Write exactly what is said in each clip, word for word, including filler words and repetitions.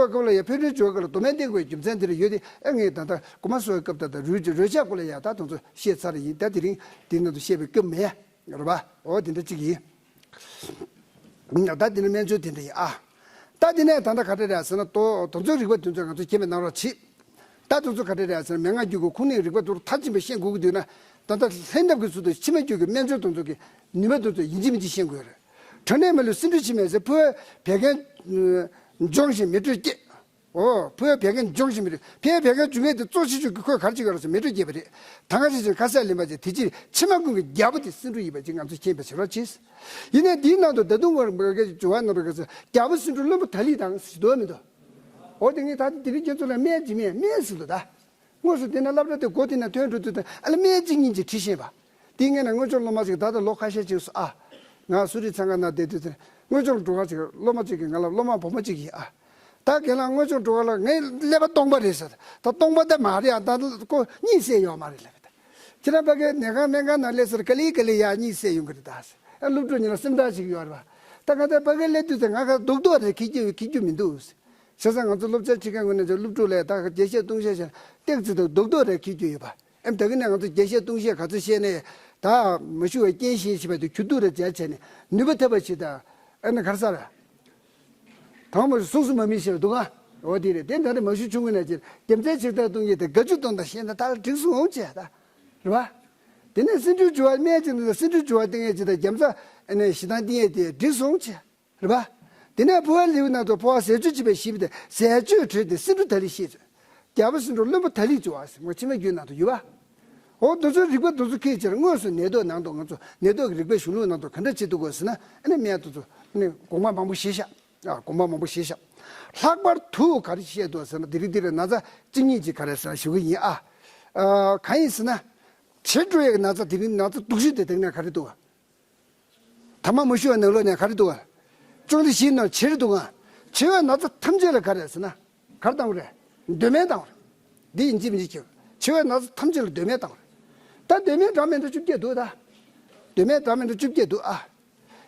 སྐབས་ལ་ཡ་ཕན་གྲུབ་འབྱུང་བའི་སྐབས་ལ་མདོ་སྨད་བསྟེན་དགོས་རྒྱུ་མཚན་དེ་འདྲ་ཡོད་དེ། ཨ་ངས་ད་ལྟ་གོང་མ་གསུང་བའི་སྐབས་ད་ལྟ་རོལ་རོལ་ཆ་སྐོར་ལ་ཡ་ད་དེ་ཚོ་བཤད་ཚར་ཡིན། ད་དེ་རིང་དེ་ནང་དུ་བཤད་པའི་སྐབས་མེད་རེད་པ། འོ་དེ་འདྲ་གཅིག་ཡིན། ད་དེ་ནས་སྨན་བཅོས་དེ་འདྲ་ཡིན་ཨ། ད་དེ་ནས་ད་ལྟ་ག་རེ་རེད་ཟེར་ན། དོ་དེ་ཚོའི་རིགས་པ་དེ་ཚོ་ང་ཚོ་མཁྱེན་པ་གནང་རོགས་བྱེད། ད་དེ་ཚོ་ག་རེ་རེད་ཟེར་ན། མན་ངག་རྒྱུད་ཀྱི་ཁུངས་སྣེའི་རིགས་པ་དེ་ཚོ་མཐར་ཕྱིན་པ་ཤེས་དགོས་ཀྱི་འདུག་ན། ད་ལྟ་ལྷན་ཐབས་ཀྱི་ཚུལ་དུ་ཕྱི་མ་རྒྱུད་ཀྱི་སྨན་བཅོས་དེ་ཚོ་གི་ནུས་པ་དེ་ཚོ་ཡིན་གཅིག་མིན་གཅིག་ཤེས་དགོས་རེད། དྲང་གནས་མ་ལུས་སེ་འབྲུ་མཆིལ་མའི་ཟས། ཕོ་བའི་བད་ཀན་འབྱུང་ཞིང་མེ་དྲོད་སྐྱེད། འོ། ཕོ་བའི་བད་ཀན་འབྱུང་ཞིང་མེ་དྲོད། ཕོ་བའི་བད་ཀན་འབྱུང་མཁན་དེ་གཙོ་ཆེ་ཤོས་ཀྱི་ཁོས་ག་རེ་བྱེད་ཀྱི་ཡོད་རེད་ཟེར། མེ་དྲོད་སྐྱེད་པ་རེད། ད་ག་ཅི་ཞིག་ཁ་ཟས་ལེན་པ་བྱས། དེ་ཕྱིར་ཕྱི་མ་ཀུན་གྱི་རྒྱལ་པོ་དེ་སེ་འབྲུ་ཡིན་པ་ཅིག་ང་ཚོས་མཁྱེན་པ་བྱེད་རོགས་གྱིས། ཡིན་ནའི་འདིའི་ནང་དུ་ད་དུང་ངོར་མི་དགེ་སྦྱོར་བ་ནང་དུ་ག་ཚོད་རྒྱལ་པོ་སེ་འབྲུ་བློན་པོ་དཱ་ལི་དང་ཟེར་འདུག་མི་འདུག་འོ་དེ་ངས་ད་དེ་རིང་ཁྱེད་ཚོ་ལ་སྨན་ཅིག་སྨན་སྨན་ཟེར་འདུག་ད། དངོས་སུ་དེ་ནས་སློབ་གྲྭ་དེ་སྒོ་དེ་ནས་ཐོན་འགྲོ་དུས་དང་ཨ་ལ་སྨན་གཅིག་གཉིས་ཅིག་ཁྲིད་ཤེས་པ། དེ་སྔོན་ན་དངོས་སྦྱོང་སློབ་མ་ཅིག་ད་ལྟ་ལོ་ཁ་ཤས་ཅིག་སོང་ཨ། ང་སུ་རི་ཚང་ཁ་ན་བསྡད་དུས་དེ་དངོས་སྦྱོང་སྒྲུབ་ཁང་ཅིག་སློབ་མ་ཅིག་གིས་ང་ལ། སློབ་མ་བུ་མོ་ཅིག་ཡིན་ཨ། ད་རྒན་ལགས་དངོས་སྦྱོང་སྒྲུབ་ཁང་ལ་ངའི་ཀླད་པ་སྟོང་པ་རེད་ཟེར། ད་སྟོང་པ་ད་མ་རེད་ཨ། ད་ཁོ་གཉིད་སད་ཡོད་མ་རེད་ལབ་པ། ད་ཁྱེད་རང་ཕ་གིའི་ནད་ཁང་སྨན་ཁང་ནང་སླེབས་ཟེར། ག་ལེ་ག་ལེ་ཡ་གཉིད་སད་ཡོང་གི་རེད་ད་ཟེར། ཨ་སློབ་ཕྲུག་གཉིས་ལ་སེམས་ཐག་ཞིག་ཡོད་རེད་པ། ད་ང་ད་ཕ་གིར་སླེབས་དུས་ཚེ་ང་ཁ་རྡོག་རྡོག་རེ་འཁྱེར་རྒྱུ་འཁྱེར་རྒྱུ་མི་འདུག་ཟེར། བྱས་ཙང་ང་ཚོ་སློབ་གྲྭ་ཁྲིད་མཁན་ངོས་ནས་ཀྱང་སློབ་ཕྲུག་ལ་ད་བརྒྱ་བཤད་སྟོང་བཤད་བྱས་ན་ཏོག་ཙམ་ད་རྡོག་རྡོག་རེ་འཁྱེར་རྒྱུ་ཡོད་པ། ཨེམ་ད་གིན་ནས་ང་ཚོ་བརྒྱ་བཤད་སྟོང་བཤད་ག་ཚོད་བཤད་ནའི་ད་མ་ཞུ་བའི་རྐྱེན་བཞིན་བྱས་པ་དེ་ཁྱུ་ཐུག་རེ་མཇལ་བྱས་ནས་ནུས་པ་ཐེབས་པ་ཞིག་དང་། ཨ་ནི་ག་རེ་ཟེར། དང་པོ་གཟུགས་སུ་མ་མི་ཞེས་པ་འདུག་ག་འོ་དེ་རེད། དེ་ད་རེས་མ་ཞུ་ཆུང་ངུ་ནས་ཀྱི་རྒྱུ་མཚན་ཕྱིར་ལྟ་གཏོང་ཡས་དེ་དགའ་སྐྱོ་གཏོང་དང་ཤེས་ན་ད་ལ་འགྲིག་སོང་བྱས་ད་རེད་པ། དེ་ནས་སེ་འབྲུ་སྦྱོར་བ་སྨན་གཅིག་དང་སེ་འབྲུ་སྦྱོར་བ་བསྟེན་ཡས་གཅིག་དང་རྒྱལ་མཚན་ཨ་ནི་ཞེ་སྡང་བསྟེན་ཡས་དེ་འགྲིག་སོང་བྱས། རེད་པ། དེ་ནས་འཕོ་བའི་ལེའུ་ནང་དུ་འཕོ་བ་ཟས་སྤྱོད་བྱེད་པའི་གཞི་དེ་ཟས་སྤྱོད་བྲལ་ཏེ་སེ་འབྲུ་དཱ་ལི་བཤད་ཚུལ། རྒྱལ་པོ་སེ་འབྲུ་བློན་པོ་དཱ་ལི་སྦྱོར་བ་ཟེར་ངོ་ཕྱི་མ་རྒྱུད་ནང་དུ་ཡོད་པ། འོ་དེ་ཚོའི་རིགས་པ་དེ་ཚོ་ཁྱེད་ཚོར་དངོས་སུ་ནད་ཐོག་ནང་དུ་ང་ཚོ་ནད་ཐོག་གི་རིགས་པའི་གཞུང་ལུགས་ནང་དུ་ག་འདྲ་བྱེད་ཐུབ་དགོས་ཟེར་ན། ཨ་ནི་སྨན་དེ་ཚོ་ཨ་ནི་དགོངས་པ་མང་པོ་བཞེས་ཤག་ཨ་དགོངས་པ་མང་པོ་བཞེས་ཤག་ལྷག་པར་དུ་ག་རེ་བཤད་འདུག་ཟེར་ན། དེ་རིང་འདིར་ན་ཚ་གཅིག་གཉིས་ཅིག་ག་རེ་ཟེར་ན་ཞུ་གི་ཡིན་ཨ། ཨ་གང་ཡིན་ཟེར་ན། བྱེ་འགྲོ་ཡི་ན་ཚ་དེ་རིང་ན་ཚ་སྡུག་ཤོས་དེ་དེ་ནས་ག་རེ་འདུག་ག་ཐ་མག་མ་ཞུ་བའི་ནང་ལོགས་ནས་ག་རེ་འདུག་ག་བཅོ་ལྔ་བཞིའི་ནང་བྱེ་རེ་འདུག་ག་བྱེ་བའི་ན་ཚ་ཐམས་ཅད་ལ་ག་རེ་ཟེར་ན། ག་རེ་བཏང་བ་རེད། གདོད་མའི་བཏང་བ་རེད། འདི་ཡིན་གཅིག་མིན་གཅིག་བྱེད། བྱེ་བའི་ན་ཚ་ཐམས་ཅད་ལ་གདོད་མའི་བཏང་བ་རེད། ད་གདོད་མའི་འདྲ་མི་འདྲ་བཅོ་བརྒྱད་འདུག་ད་གདོད་མའི་འདྲ་མི་འདྲ་བཅོ་བརྒྱད་འདུག་ཨ།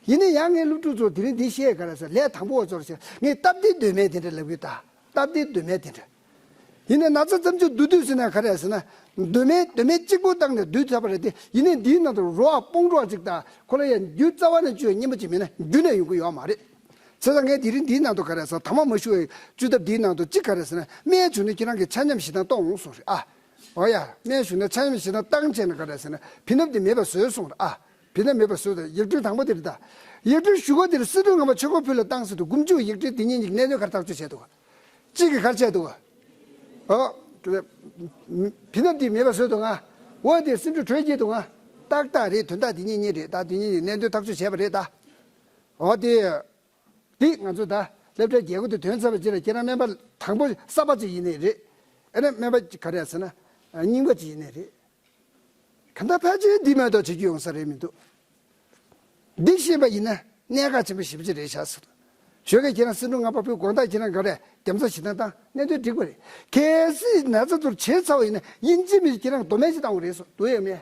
ཡིན་ན་ཡང་ངའི་སློབ་ཕྲུག་ཚོ་དེ་རིང་འདི་བཤད་ག་རེ་ཟེར། ལས་དང་པོ་བ་ཚོར་ཟེར། ངས་སྟབས་བདེའི་གདོད་མའི་དེ་འདྲ་ལབ་གི་ད། སྟབས་བདེའི་གདོད་མའི་དེ་འདྲ། ཡིན་ནའི་ན་ཚ་ཙམ་ཅིག་བསྡུ་དུས་ཟེར་ན་ག་རེ་ཟེར་ན། གདོད་མའི་གདོད་མའི་གཅིག་པོ་བཏང་ནས་བསྡུས་ཚར་བ་རེད་དེ། ཡིན་ནའི་འདིའི་ནང་དུ་རོ་བ་སྤོང་རོགས་གཅིག་དང་། ཁོ་ལ་ཡང་རྒྱུ་རྩ་བ་ནས་བཅོས་ཡ་སྙིང་པོ་ཅིག་མེད་ན་རྒྱུ་ནས་ཡོང་གི་ཡོད་མ་རེད། བྱས་ཙང་ངས་དེ་རིང་འདིའི་ནང་དུ་ག་རེ་ཟེར། ཐ་མག་མ་ཞུ་བའི་བཅོས་ཐབས་འདིའི་ནང་དུ་གཅིག་ག་རེ་ཟེར་ན། སྨན་བྱུང་ན་ཁྱེད་རང་གི་ཆ་སྙོམས་ཞེ་སྡང་གཏོང་འོང་གསུངས་རེད་ཨ། འོ་ཡ། སྨན་བྱུང་ན་ཆ་སྙོམས་ཞེ་སྡང་བཏང་བྱས་ན་ག་རེ་ཟེར་ན། བི་ནབ་དེ་མེད་པ་བཟོས་གསུངས་རེད་ཨ། བི་ནབ་མེད་པ་བཟོས་དང་། ཡིག་འབྲུ་དང་པོ་དེ་རེད་ད། ཡིག་འབྲུ་ཞུ་སྒོ་དེར་སེ་འབྲུ་ངན་པ་ཆོས་འཁོར་ཕུད་ལ་བཏང་ཟེར་དུས། དགུ་བཅུ་ཡིག་འབྲུ་དེ་ཉིད་ཀྱི་གནད་དོན་ག་རེ་ཐག་གཅོད་བྱས་འདུག་གཅིག་གིས་ག་རེ་བྱས་འདུག་ཨོ། བི་ནབ་དེ་མེད་པ་བཟོས་འདུག་ག་འོ་དེ་སེ་འབྲུ་དྲོད་སྐྱེས་འདུག་ག་ཏག་ཏག་རེད། དོན་དག་དེ་གཉིས་གཉིས་རེད། ད་དེ་གཉིས་ཀྱི་གནད་དོན་ཐག་གཅོད་བྱས་པ་རེད་ད། འོ་དེ། འདི་ང་ཚོ་ད་སློབ་གྲྭའི་རྒྱལ་སྒོ་དེ་ཐོན་ཚར་བའི་རྗེས་ལ་ཁྱེད་རང་སྨན་པ་དང་པོ་གསར་པ་ཅིག་ཡིན་ནི་རེད། ཨ་ནི་སྨན་པ་ག་རེ་ཟེར་ན། རྙིང་པ་ཅིག་ཡིན་ནི་རེད། གང་ལྟར་ཕལ་ཆེར་འདི་མ་གཏོགས་བྱེད་རྒྱུ་ཡོང་ས་རེད་མི་འདུག་འདི་ཤེས་པ་ཡིན་ན་གནད་འགག་ཆེན་པོ་ཞེ་པོ་ཅིག་རེད་ཤག་ཟེར། ཞོགས་ཀས་ཁྱེད་རང་སེ་འབྲུ་ངན་པ་ཕུད་དགོང་དག་ཁྱེད་རང་ག་རེ་རྒྱུ་མཚན་ཞེ་སྡང་བཏང་། གནད་དོན་འགྲིག་པ་རེད། གལ་སྲིད་ན་ཚ་ཚོར་བྱེད་ཚར་བ་ཡིན་ན་ཡིན་གཅིག་མིན་གཅིག་ཁྱེད་རང་གདོད་མའི་ཅིག་བཏང་བ་རེད་སོ། འདུག་ཡོད་མེད།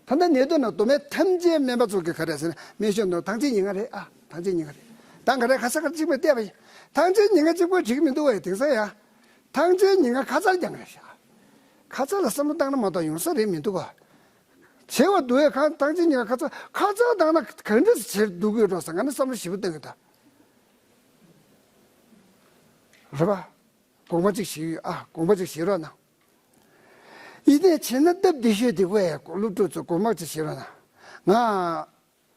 ད་ལྟ་ནད་ཐོག་ནང་གདོད་མའི་ཐམས་ཅད་སྨན་པ་ཚོ་གིས་ག་རེ་ཟེར་ན། སྨན་ཤོག་འདུག་ཐང་ཆེན་ཉིན་གང་རེད་ཨ། ཐང་ཆེན་ཉིན་གང་རེད། ད་ག་རེ་ཁ་ཚ་ཁ་གཅིག་པ་བལྟས་པ་ཡིན། ཐང་ཆེན་ཉིན་གང་གཅིག་པོ་འགྲིག་གི་མི་འདུག་བས། དེང་སང་ཡ། ཐང་ཆེན་ཉིན་གང་ཁ་ཚར་རྒྱག་གི་རེད་ཤག་ཁ་ཚར་ལ་བསམ་བློ་བཏང་ན་མ་གཏོགས་ཡོང་ས་རེད་མི་འདུག་ག་བྱེད་པ་འདུག་བས། ཁ་ཐང་ཆེན་ཉིན་གང་ཁ་ཚར་ཁ་ཚར་བཏང་ན་ག་འདྲ་བྱེད་འདུག་གི་འགྲོ་ས། ང་ནི་བསམ་བློ་ཞིབ་པོ་གཏོང་གི་ད། རེད་པ། དགོངས་པ་གཅིག་བཞེས་ཡོད་ཨ། དགོངས་པ་གཅིག་བཞེས་རོགས་གནང་། ཡིན་ནའི་བྱས་ན་སྟབས་བདེ་ཤོས་དེ་བས་སློབ་ཕྲུག་ཚོ་དགོངས་པ་གཅིག་བཞེས་རོགས་གནང་། ང་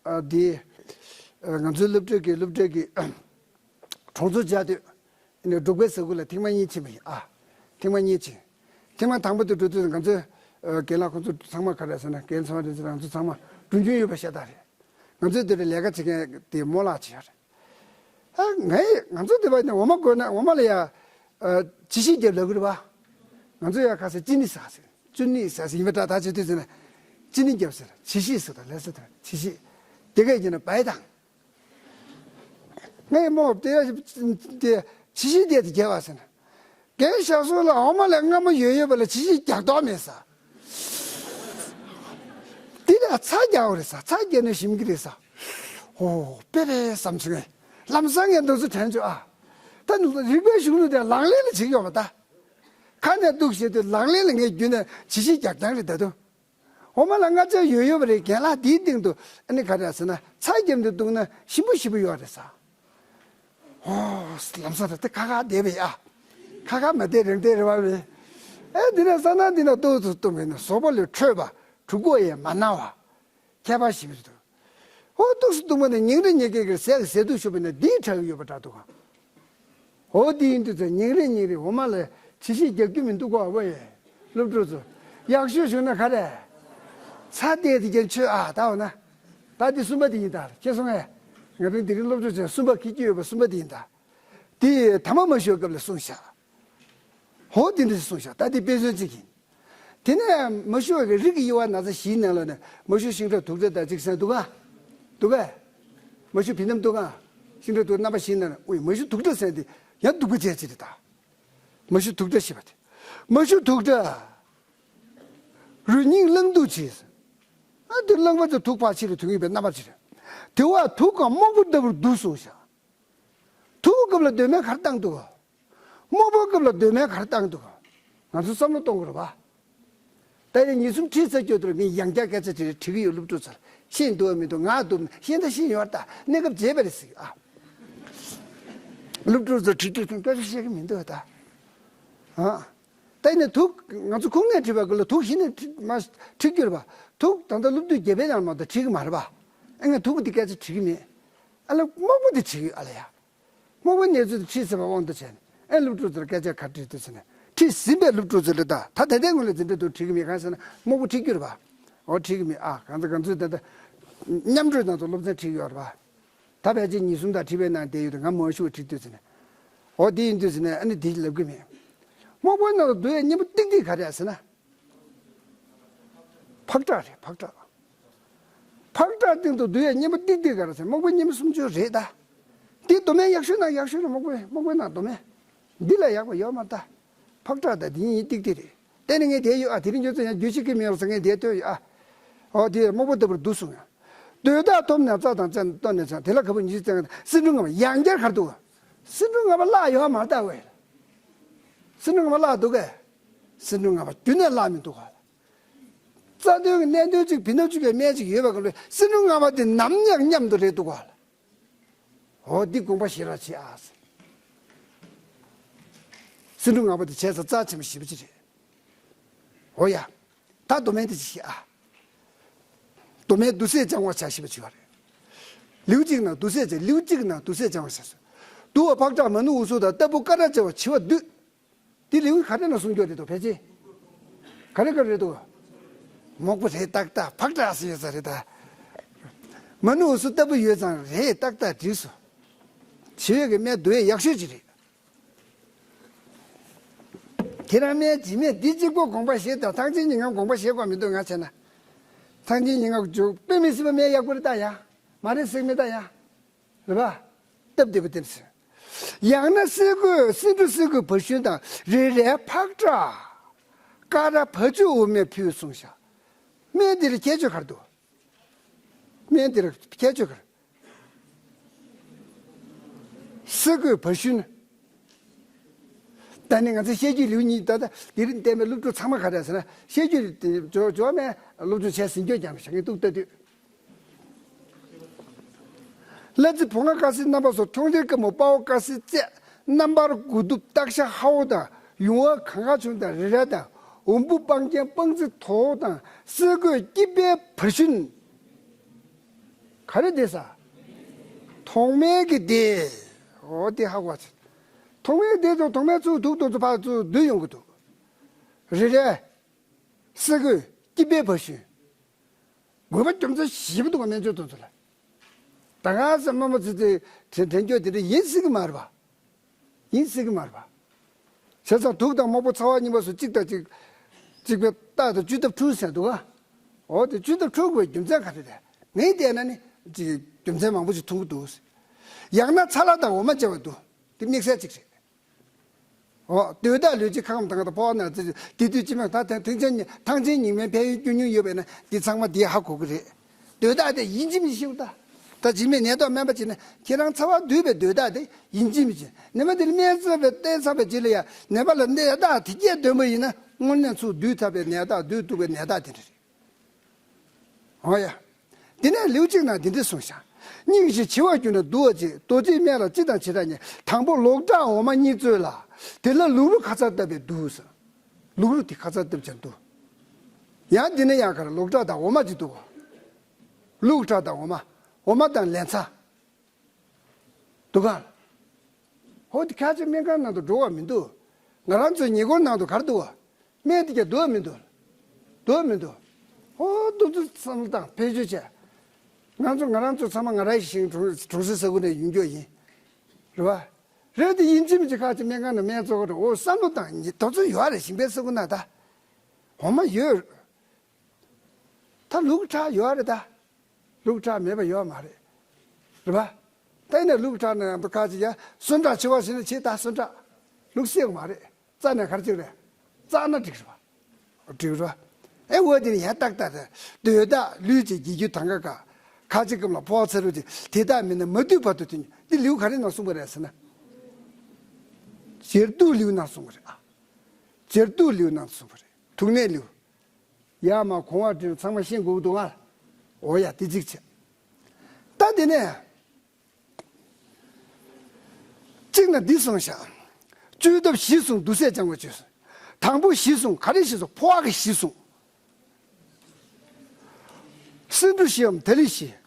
ཨ་འདི་ཨ་ང་ཚོའི་སློབ་གྲྭ་གི་སློབ་གྲྭ་གི་གྲོང་ཚོར་བཅར་དུས་ཨ་ནི་འབྲོག་པའི་ས་ཁུལ་ལ་ཐེངས་མ་གཉིས་ཕྱིན་པ་ཡིན་ཨ། ཐེངས་མ་གཉིས་ཕྱིན། ཐེངས་མ་དང་པོ་དེ་འགྲོ་དུས་ང་ཚོའི་ཨ་རྒན་ལགས་ཁོང་ཚོ་ཚང་མ་ག་རེ་ཟེར་ན། རྒན་ཚང་མ་རེད་ཟེར། ང་ཚོ་ཚང་མ་གྲོང་ཆུང་ཡོད་པ་ཤ་སྟག་རེད། ང་ཚོའི་འདི་རུ་ལས་ཀ་བྱེད་མཁན་དེ་རྨོ་ལགས་ཅིག་ཡོད་རེད། ཨ་ངས་ང་ཚོ་འདི་པ་ནས་འོ་མ་དགོས་ན་འོ་མ་ལ་ཡ་ཨ་ཅི་ཤིག་རྒྱབ་ལབ་གི་རེད་པ། ང་ཚོ་ཡ་ཁ་ཟས་ཅི་ནི་ཟ་ཟེར། ཅུ་ནི་ཟ་ཟེར་ཡིན་པ་འདྲ། ད་བྱེད་དུས་ཟེར་ན་ཅི་ནི་རྒྱབ་ཟེར། ཅི་ཤིག་ཟེར། ད་ལས་ཟེར། ད་ཅི་ཤིག་དེ་གས་ཡིན་ན་བའི་དང་། ངས་རྨོ་དེ་ཡ་དེ་ཅི་ཤིག་དེ་དེ་རྒྱབ་པ་ཟེར་ན། རྒན་ཤག་སོ་ལ་འོ་མ་ལས་སྔ་མོ་ཡོད་ཡོད་པ་ལ་ཅི་ཞིག་རྒྱག་མདོག་མེད་ས། དེ་ལ་ཚྭ་རྒྱག་པ་རེད་ས། ཚྭ་རྒྱག་ནས་ཞིམ་གི་རེད་ས། ཨོ་དཔེ་རེད་བསམ་བྱུང་ངས། ལམ་སང་ངས་འདི་ཚོ་དྲན་བྱུང་ཨ། ད་རིག་པའི་གཞུང་ལུགས་དེ་ལག་ལེན་ལ་བྱེད་ཀྱི་ཡོད་པ་ད། ཁ་ནས་གཏུགས་བྱེད་དུས་ལག་ལེན་ལ་ངས་རྒྱུན་ནས་ཇི་ཞིག་རྒྱག་རྐྱང་རེད་ད་དུང་། འོ་མ་ལ་ལྔ་ཆ་ཡོད་ཡོད་པ་རེད། རྒན་ལགས་དེའི་སྟེང་དུ་ཨ་ནི་ག་རེ་ཟེར་ན་ཚྭ་བརྒྱབ་ནས་བཏུང་ན་ཞིམ་པོ་ཞིམ་པོ་ཡོད་རེད་ཟེར། ཨོ། ལམ་སང་ད་ལྟ་ཁ་ཁ་བསྡད་པས་ཨ། ཁ་ཁ་མ་བསྡད་རང་བསྡད་རེད་བ་བས། ཨེ་འདི་ནས་ས་ན་འདི་ན་ཏོག་ཙམ་བཏུང་བས་ན་ཟོག་པོ་ལས་འཕྲོས་པ་གྲུ་གོ་ཡས་མ་ན་བ། ཁྱད་པར་ཞིག་མི་འདུག་ཨོ་ཏོག་ཙམ་བཏུང་བ་ནས་ཉིན་རེ་ཉིན་གེ་གེར་ཟས་ཀྱི་ཟས་དུག་ཤོར་བས་ན་འདིའི་དྲག་ཡོད་པ་འདྲ་འདུག་ག་ཨོ་དེ་ཡིན་དུས་ཚེ་ཉིན་རེ་ཉིན་རེ་འོ་མ་ལ་ཇི་ཞིག་རྒྱག་རྒྱུ་མི་འདུག་གོ་ཨ་བོ་ཡེ། སློབ་ཕྲུག་ཚོ། ཡག་ཤོས་བྱུང་ན་ག་རེ། ཚྭ་དེ་དེ་རྒྱན་ཆོད་ཨ་ད་འོ་ན། ད་དེ་གསུམ་པ་དེ་ཡིན་ད་ཁྱེད་སོང་ངས། ང་རང་དེ་རིང་སློབ་ཕྲུག་ཚོས་གསུམ་པ་ཁྱེད་ཀྱི་ཡོད་པ་གསུམ་པ་དེ་ཡིན་ད། དེ་ཐ་མ་མ་ཞུ་སྐབས་ལ་གསུངས་ཤག་ཧོ་དེ་འདྲ་གསུངས་ཤག་ད་དེ་དཔེ་མཚོན་གཅིག་ཡིན། དེ་ནས་མ་ཞུ་བའི་རིགས་ཀྱི་དབྱེ་བ་ན་ཚ་བཞིའི་ནང་ལ་ནས་མ་ཞུ་ཤིང་ཁྲག་དུག་སྦྲུལ་དང་གཅིག་ཟེར་འདུག་ག་འདུག་གས། མ་ཞུ་བི་ནམ་འདུག་ག་ཤིང་ཁྲག་དུག་རྣམ་པ་བཞིའི་ནང་ནས་ཨོ་ཡ་མ་ཞུ་དུག་སྦྲུལ་ཟེར་འདི་ཡང་དུག་པ་ཅན་ཅིག་རེད་ད། མ་ཞུ་དུག་སྦྲུལ་ཞེས་པ་དེ། མ་ཞུ་དུག་སྦྲུལ། རུས་སྙིང་རླུང་དུག་ཅིག་ཨ་དེ་རླངས་པ་ཚོ་དུག་ཕར་ཕྱི་ལ་ཐོན་གྱི་ཡོད་པའི་རྣམ་པ་ཅིག་རེད། དེ་བ་དུག་གམ་སྨུག་པོ་ལྟ་བུར་འདུག་གསུངས་ཤག་དུག་སྐབས་ལ་གདོད་མའི་གར་བཏང་འདུག་སྨུག་པོ་སྐབས་ལ་གདོད་མའི་གར་བཏང་འདུག་ང་ཚོ་བསམ་བློ་གཏོང་དགོས་རེད་པ། ད་ཡིན་ཉིན་གསུམ་ཁྲིད་ཚར་རྒྱུ་དུ་ངས་ཡང་བསྐྱར་སྐད་ཆ་དྲིས་དྲི་གི་ཡོད་སློབ་ཕྲུག་ཚོར། ཤེས་འདུག་མི་འདུག་ང་འདུག་ཤེས་ད་ཤེས་ཡོད་ད་གནས་སྐབས་བརྗེད་པ་རེད་ཟེར་གི་ཨ། སློབ་ཕྲུག་ཚོར་དྲི་དུས་ཀྱང་སྐད་ཆ་བཤད་གི་མི་འདུག་ད། ཨ། ད་ཡིན་ནས་དུག་ང་ཚོ་ཁུངས་སྣེ་ཁྲིད་པ་གི་ལ་དུག་གཞི་ནས་ཁྲིད་མ་ཁྲིད་རྒྱུ་རེད་པ། དུག་ད་ལྟ་སློབ་དུས་བརྒྱད་པའི་ནང་མ་གཏོགས་ཁྲིད་གི་མ་རེད་པ། ཨ་ངས་དུག་གི་འདི་སྐད་ཆ་དྲི་གི་མེད། ཨ་ལ་སྨུག་པོ་འདི་དྲི་གི་ཡོད་ཨ་ལ་ཡ། སྨུག་པོའི་གནས་ཚུལ་དེ་ཁྲིད་ཟིན་པའི་དབང་དུ་བྱས་ནས་ཨེ་སློབ་ཕྲུག་ཚོར་སྐད་ཆ་ག་དྲིས་དུས་ཟེར་ནས་ཁྲིད་ཟིན་པའི་སློབ་ཕྲུག་ཚོ་ལ་ད་ད་ལྟའི་ངོས་ལ་འཛིན་གྲྭ་དུ་ཁྲིད་ཀྱི་མེད་གང་ཟེར་ན་སྨུག་པོ་ཁྲིད་རྒྱུ་རེད་པ། འོ་ཁྲིད་ཀྱི་མེད་ཨ་གང་ཚ་གང་ཚོད་ད་ལྟ་མཉམ་འགྲོས་ནང་དུ་སློབ་ཚན་ཁྲིད་ཡོད་རེད་པ། ད་ཕལ་ཆེར་ཉིན་གསུམ་དང་ཁྲིད་པའི་ནང་བསྡད་ཡོད་དུས་ང་མ་ཞུ་བ་ཁྲིད་དུས་ཟེར་ནས། འོ་དེ་ཡིན་དུས་ཟེར་ནས་ཨ་ནི་དེ་ལབ་ཀྱི་མེད། སྨུག་པོའི་ནང་དུ་འདུག་ཡས་སྙིང་པོ་ཏིག་ཏིག་ག་རེ་ཟེར་ན། ཕག་སྐྲ་རེད་ཕག་སྐྲ། ཕག་སྐྲ་སྟེང་དུ་འདུག་ཡས་སྙིང་པོ་ཏིག་ཏིག་ག་རེ་ཟེར་སྨུག་པོའི་སྙིང་པོ་སུམ་ཅུ་རེད་ད། འདི་མདོ་སྨད་ཡག་ཤོས་ན་ཡག་ཤོས་རེད་སྨུག་པོའི་སྨུག་པོའི་ནང་མདོ་སྨད། འདི་ལ་ཡག་པ་ཡོད་མ་རེད་ད། ཕག་སྐྲ་ད་འདི་གཉིས་ཏིག་ཏིག་རེད། དེ་ནི་ངས་དེ་ཡོད་ཨ་དེ་རིང་ཁྱོད་ཚོ་ཡང་རྒྱུས་ཤིག་གི་མེད་རོགས་ཟེར་ངས་དེ་ལྟོས་ཡོད་ཨ། ཨོ་དེ་སྨུག་པོ་ལྟ་བུར་འདུག་གསུངས་ཡང་། འདོད་ཆགས་ཐོབ་ནས་རྩ་དང་ཅན་ལྟོས་ནས་ཅན་དེ་ལ་ག་བུ་ཉིད་ཅན་སེ་འབྲུ་ལྔ་པ་ཡང་བསྐྱར་གར་འདུག་སེ་འབྲུ་ལྔ་པ་བརླག་ཡོད་མ་རེད་ད་ཝེ། སེ་འབྲུ་ལྔ་པ་བརླག་འདུག་གས། སེ་འབྲུ་ལྔ་པ་རྒྱུན་ནས་བརླག་མི་འདུག་ག་རྩ་དོན་གྱི་གནད་དོན་གཅིག་བི་ན་བཅུ་གའི་སྨན་གཅིག་ཡོད་པ་ག་ལོས་སེ་འབྲུ་ལྔ་པ་དེ་ནམ་ཡང་མཉམ་དུ་རེད་འདུག་ག་ཨོ་འདི་དགོངས་པ་བཞེས་རོགས་བྱེད་ཨ། སེ་འབྲུ་ལྔ་པ་དེ་བྱས་ཙང་རྩ་ཆེན་པོ་ཞེ་པོ་ཅིག་རེད། ཨོ་ཡ། ད་མདོ་སྨད་དེ་ཅིག་བཤད་ཨ། མདོ་སྨད་འདུ་ཤེས་སྦྱང་བ་བྱ་ཞེས་པ་ཅིག་ཡོད་རེད། ལེའུ་གཅིག་ནང་འདུ་ཤེས་བྱ་ལེའུ་གཅིག་ནང་འདུ་ཤེས་སྦྱང་བ་བྱ་སོ། དུ་བ་ཕག་སྐྲ་མ་ནུ་འུ་སུ་དང་ལྟ་བུ་ཀ་ར་བྱ་བ་བྱི་བ་བདུད། འདི་ལེའུ་ག་རེ་ན་གསུང་རྒྱུ་རེད་དོ་ཕལ་ཆེར། ག་རེ་ག་རེ་རེད་དོ། མོག་པོ་རེད་ཏག་ཏག་ཕག་སྐྲ་ཟེར་ཡོད་ས་རེད་ད། མ་ནུ་འུ་སུ་ལྟ་བུ་ཡོད་ཙང་རེད་ཏག་ཏག་འགྲིག་སོ། བྱི་བའི་གི་སྨན་བསྡུ་ཡས་ཡག་ཤོས་ཅིག་རེད། ཁྱེད་རང་སྨན་བྱི་སྨན་འདི་གཅིག་པོ་དགོངས་པ་བཞེས་དང་ཐང་ཆེན་ཉིན་ངམ་དགོངས་པ་བཞེས་དགོས་མི་འདུག་ང་བྱས་ན། ཐང་ཆེན་ཉིན་ངམ་འཇུག་དཔེ་མི་སྲིད་པ་སྨན་ཡག་པོ་རེད་ད་ཡ། མ་རེད་སྲིད་མི་ད་ཡ། རེད་པ། སྟབས་བདེ་པོ་དེ་རེད། ཡང་ན་སེ་གོལ་སེ་འབྲུ་སེ་གོལ་བ་ཤུན་དང་རེ་རལ་ཕག་སྐྲ། ཀ་ར་བ་ཅུ་འོ་མས་ཕུལ་གསུངས་ཤག་སྨན་འདི་ལ་ཁྱད་ཆོས་ག་རེ་འདུག་སྨན་འདི་ལ་ཁྱད་ཆོས་ག་རེ། སེ་གོལ་བ་ཤུན། ད་ནི་ང་ཚོ་བཤད་རྒྱུད་ལེའུ་གཉིས་ད་ལྟ་འདིར་བསྟན་པའི་སློབ་ཕྲུག་ཚང་མ་ག་རེ་ཟེར་ན་བཤད་རྒྱུད་ཇོ་ཇོ་མའི་སློབ་ཕྲུག་བྱས་ཟིན་སྐྱོ་ཀྱང་བྱ་ངན་ཏུག་ལྟ་དུས། གླ་རྩི་བུ་ང་དཀར་སེར་རྣམ་པ་སོགས་མཐོང་ཆེན་དཀར་མོ་དཔའ་བོ་དཀར་སེར་རྩེ་རྣམ་པར་དགུ་གདུབ་སྟག་ཤ་ཧ་བོ་དང་ཡུང་བ་གངས་དཀར་ཆུང་དང་རི་རལ་དང་འོམ་བུ་སྤང་རྒྱན་སྤང་རྩི་དོ་དང་སེ་གོལ་སྐྱིད་པའི་བ་ཤུན། ག་རེ་བསྡད་ས། ཐོག་མའི་གི་བསྡད། འོ་དེ་ཧ་གོ་ཚེ། ཐོག་མའི་བསྡད་དང་ཐོག་མའི་ཚུགས་དུག་དང་ཚུགས་ཕར་ཚུགས་བསྡུ་ཡོང་གི་འདུག་རེ་རེ། སེ་གོལ་སྐྱིད་པའི་བ་ཤུན། དགོས་པ་རྒྱུ་མཚན་ཞིབ་འདུག་ག་སྨན་བཅོས་དང་ཚུལ་ལ། ད་ག་ས་མ་མ་ཚེ་ཚེ་དྲན་དྲན་སྐྱོ་དེ་འདྲ་ཡིན་སྲིད་གི་མ་རེད་པ། ཡིན་སྲིད་གི་མ་རེད་པ། བྱས་ཙང་དུག་དང་མོག་པོ་ཚ་བ་གཉིས་པ་སོགས་གཅིག་དང་གཅིག་གཅིག་པའི་རྟགས་དང་བཅུད་ཐབས་འཁྲུགས་ཟེར་འདུག་ག་འོ་དེ་བཅུད་ཐབས་འཁྲུགས་དགོས་རྒྱུ་མཚན་ག་རེ་རེད། ངས་བལྟས་ན་ནི་ཅིག་རྒྱུ་མཚན་མང་པོ་ཞིག་མཐོང་གི་འདུག་ཡང་ན་ཚ་ལ་དང་འོ་མ་བྱ་བ་འདུག་དེ་དམིགས་བསལ་གཅིག་རེད། འོ་དེ་དག་ལུས་ཀྱི་ཁམས་དང་དང་ཕོ་བ་ན་དེ་དུས་ཅི་མ་ད་ཐང་ཐང་ཆེན་ཐང་ཆེན་ཉིན་མའི་ཕན་ཡོན་སྐྱོན་ཉུང་ཡོད་པས་ན་འདི་ཚང་མ་འདི་ཧ་གོ་གི་རེད། དེ་དག་དེ་ཡིན་གཅིག་མིན་གཅིག་ཤེས་ད། ད་འཇིགས་མེད་ནད་ཐོག་སྨན་པ་བྱས་ན་ཁྱེད་རང་ཚ་བ་འདུས་པའི་འདོད་ཐག་དེ་ཡིན་གཅིག་མིན་གཅིག་ནད་པ་དེ་ལ་སྨན་བཏབ་པའི་བསྟེན་ཚར་བའི་རྗེས་ལ་ཡང་ནད་པ་ལ་ནད་རྟགས་དེ་སྐྱེད་འདོད་པ་ཡིན་ན་སྔོན་ནས་ཚུར་འདུས་ཚར་བའི་ནད་རྟགས་འདུས་གཏུག་པའི་ནད་རྟགས་དེ་འདྲ་རེད། འོ་ཡ། དེ་ནས་ལེའུ་གཅིག་ནང་འདི་འདྲ་གསུངས་ཤག་སྙིང་རྗེ་འཆི་བ་གྱུར་ན་བསྡུ་བ་གཅིག་རྡོ་རྗེའི་སྨན་ལ་སྤྱི་དང་བྱེ་བྲག་གཉིས། དང་པོ་ལོག་ལྟ་འོ་མ་གཉིས་བཙོས་ལ། དེ་ལ་ལུག་རུ་ཁ་ཚར་བཏབ་པས་བསྡུ་ཟེར། ལུག་རུ་དེ་ཁ་ཚར་བཏབ་ཀྱང་བསྡུ། ཡང་འདི་ནས་ཡང་ག་རེ་ལོག་ལྟ་དང་འོ་མ་གཅིག་བསྡུ་བ། ལུག་ཁྲག་དང་འོ་མ། འོ་མ་དང་ལན་ཚྭ། འདུ་ག་ཧོ་དེ་ཁ་ཆེ་སྨན་ཁང་ནང་དུ་འགྲོ་བ་མི་འདུག་ང་རང་ཚོའི་ཉེ་འཁོར་ནང་དུ་ག་རེ་འདུག་བ། སྨན་དེ་ཀྱང་འདུག་བ་མི་འདུག་འདུག་བ་མི་འདུག་ཧོ་འདུག་འདུག་བསམ་བློ་བཏང་བེད་སྤྱོད་བྱས། ང་ཚོ་ང་རང་ཚོ་ཚང་མ་ང་རང་ཞིང་གྲོང་གྲོང་གསེབ་ས་ཁུལ་ནས་ཡོང་རྒྱུ་ཡིན། རེད་བ། རེད་དེ་ཡིན་གཅིག་མིན་གཅིག་ཁ་ཆེ་སྨན་ཁང་ནས་སྨན་བཙོ་གི་འགྲོ་འོ་བསམ་བློ་བཏང་ཉིད་དོ་ཚོད་ཡོད་རེད་ཞིང་པའི་ས་ཁུལ་ན་ད། འོ་མ་ཡོད། ད་ལུག་ཁྲག་ཡོད་རེད་ད། ལུག་ཁྲག་མེད་པ་ཡོད་མ་རེད། རེད་པ། ད་ཡིན་ན་ལུག་ཁྲག་ནང་ཁ་ཅིག་ཡ་སོན་ཁྲག་འཆི་བ་ཞིག་ན་ཆེ་ད་སོན་ཁྲག་ལུག་བསད་དགོས་མ་རེད། བཙའ་ནས་ག་རེ་བྱེད་རེད། བཙགས་ན་འགྲིག་རེད་པ། འགྲིག་རེད་པ། ཨེ་འོ་དེ་ནི་ཡ་ཏག་ཏག་རེད། འདོད་ཐག་ལུས་ཀྱི་རྒྱུ་རྒྱུ་དང་ག་ག་ཁ་ཅིག་གམ་ལ་ཕོ་བ་ཚ་རུ་ཅིག་དེ་དག་མིན་ན་མ་དུས་བར་དུ་དེ་འདི་ལེའུ་ག་རེ་ནང་གསུངས་པ་རེད་ཟེར་ན། བྱེར་སྡུད་ལེའུ་ནང་གསུངས་པ་རེད་ཨ། བྱེར་སྡུད་ལེའུ་ནང་གསུངས་པ་རེད་ཐུག་ནས་ལེའུ། ཡར་མར་གོང་བར་འདྲེན་ཚང་མ་ཤེས་དགོས་འདུག་ང་། འོ་ཡ་དེ་གཅིག་བྱས། ད་དེ་ནས། གཅིག་ན་འདི་གསུངས་ཤག་བཅོས་ཐབས་བཞི་གསུངས་འདུག་སེ་སྦྱང་བ་བཅོས་སོང་། དང་པོ་བཞི་གསུངས་ག་རེ་བཞི་གསུངས་འཕོ་བ་གི་བཞི་གསུངས། སེ་འབྲུ་བཞིའམ་དལ་བཞི།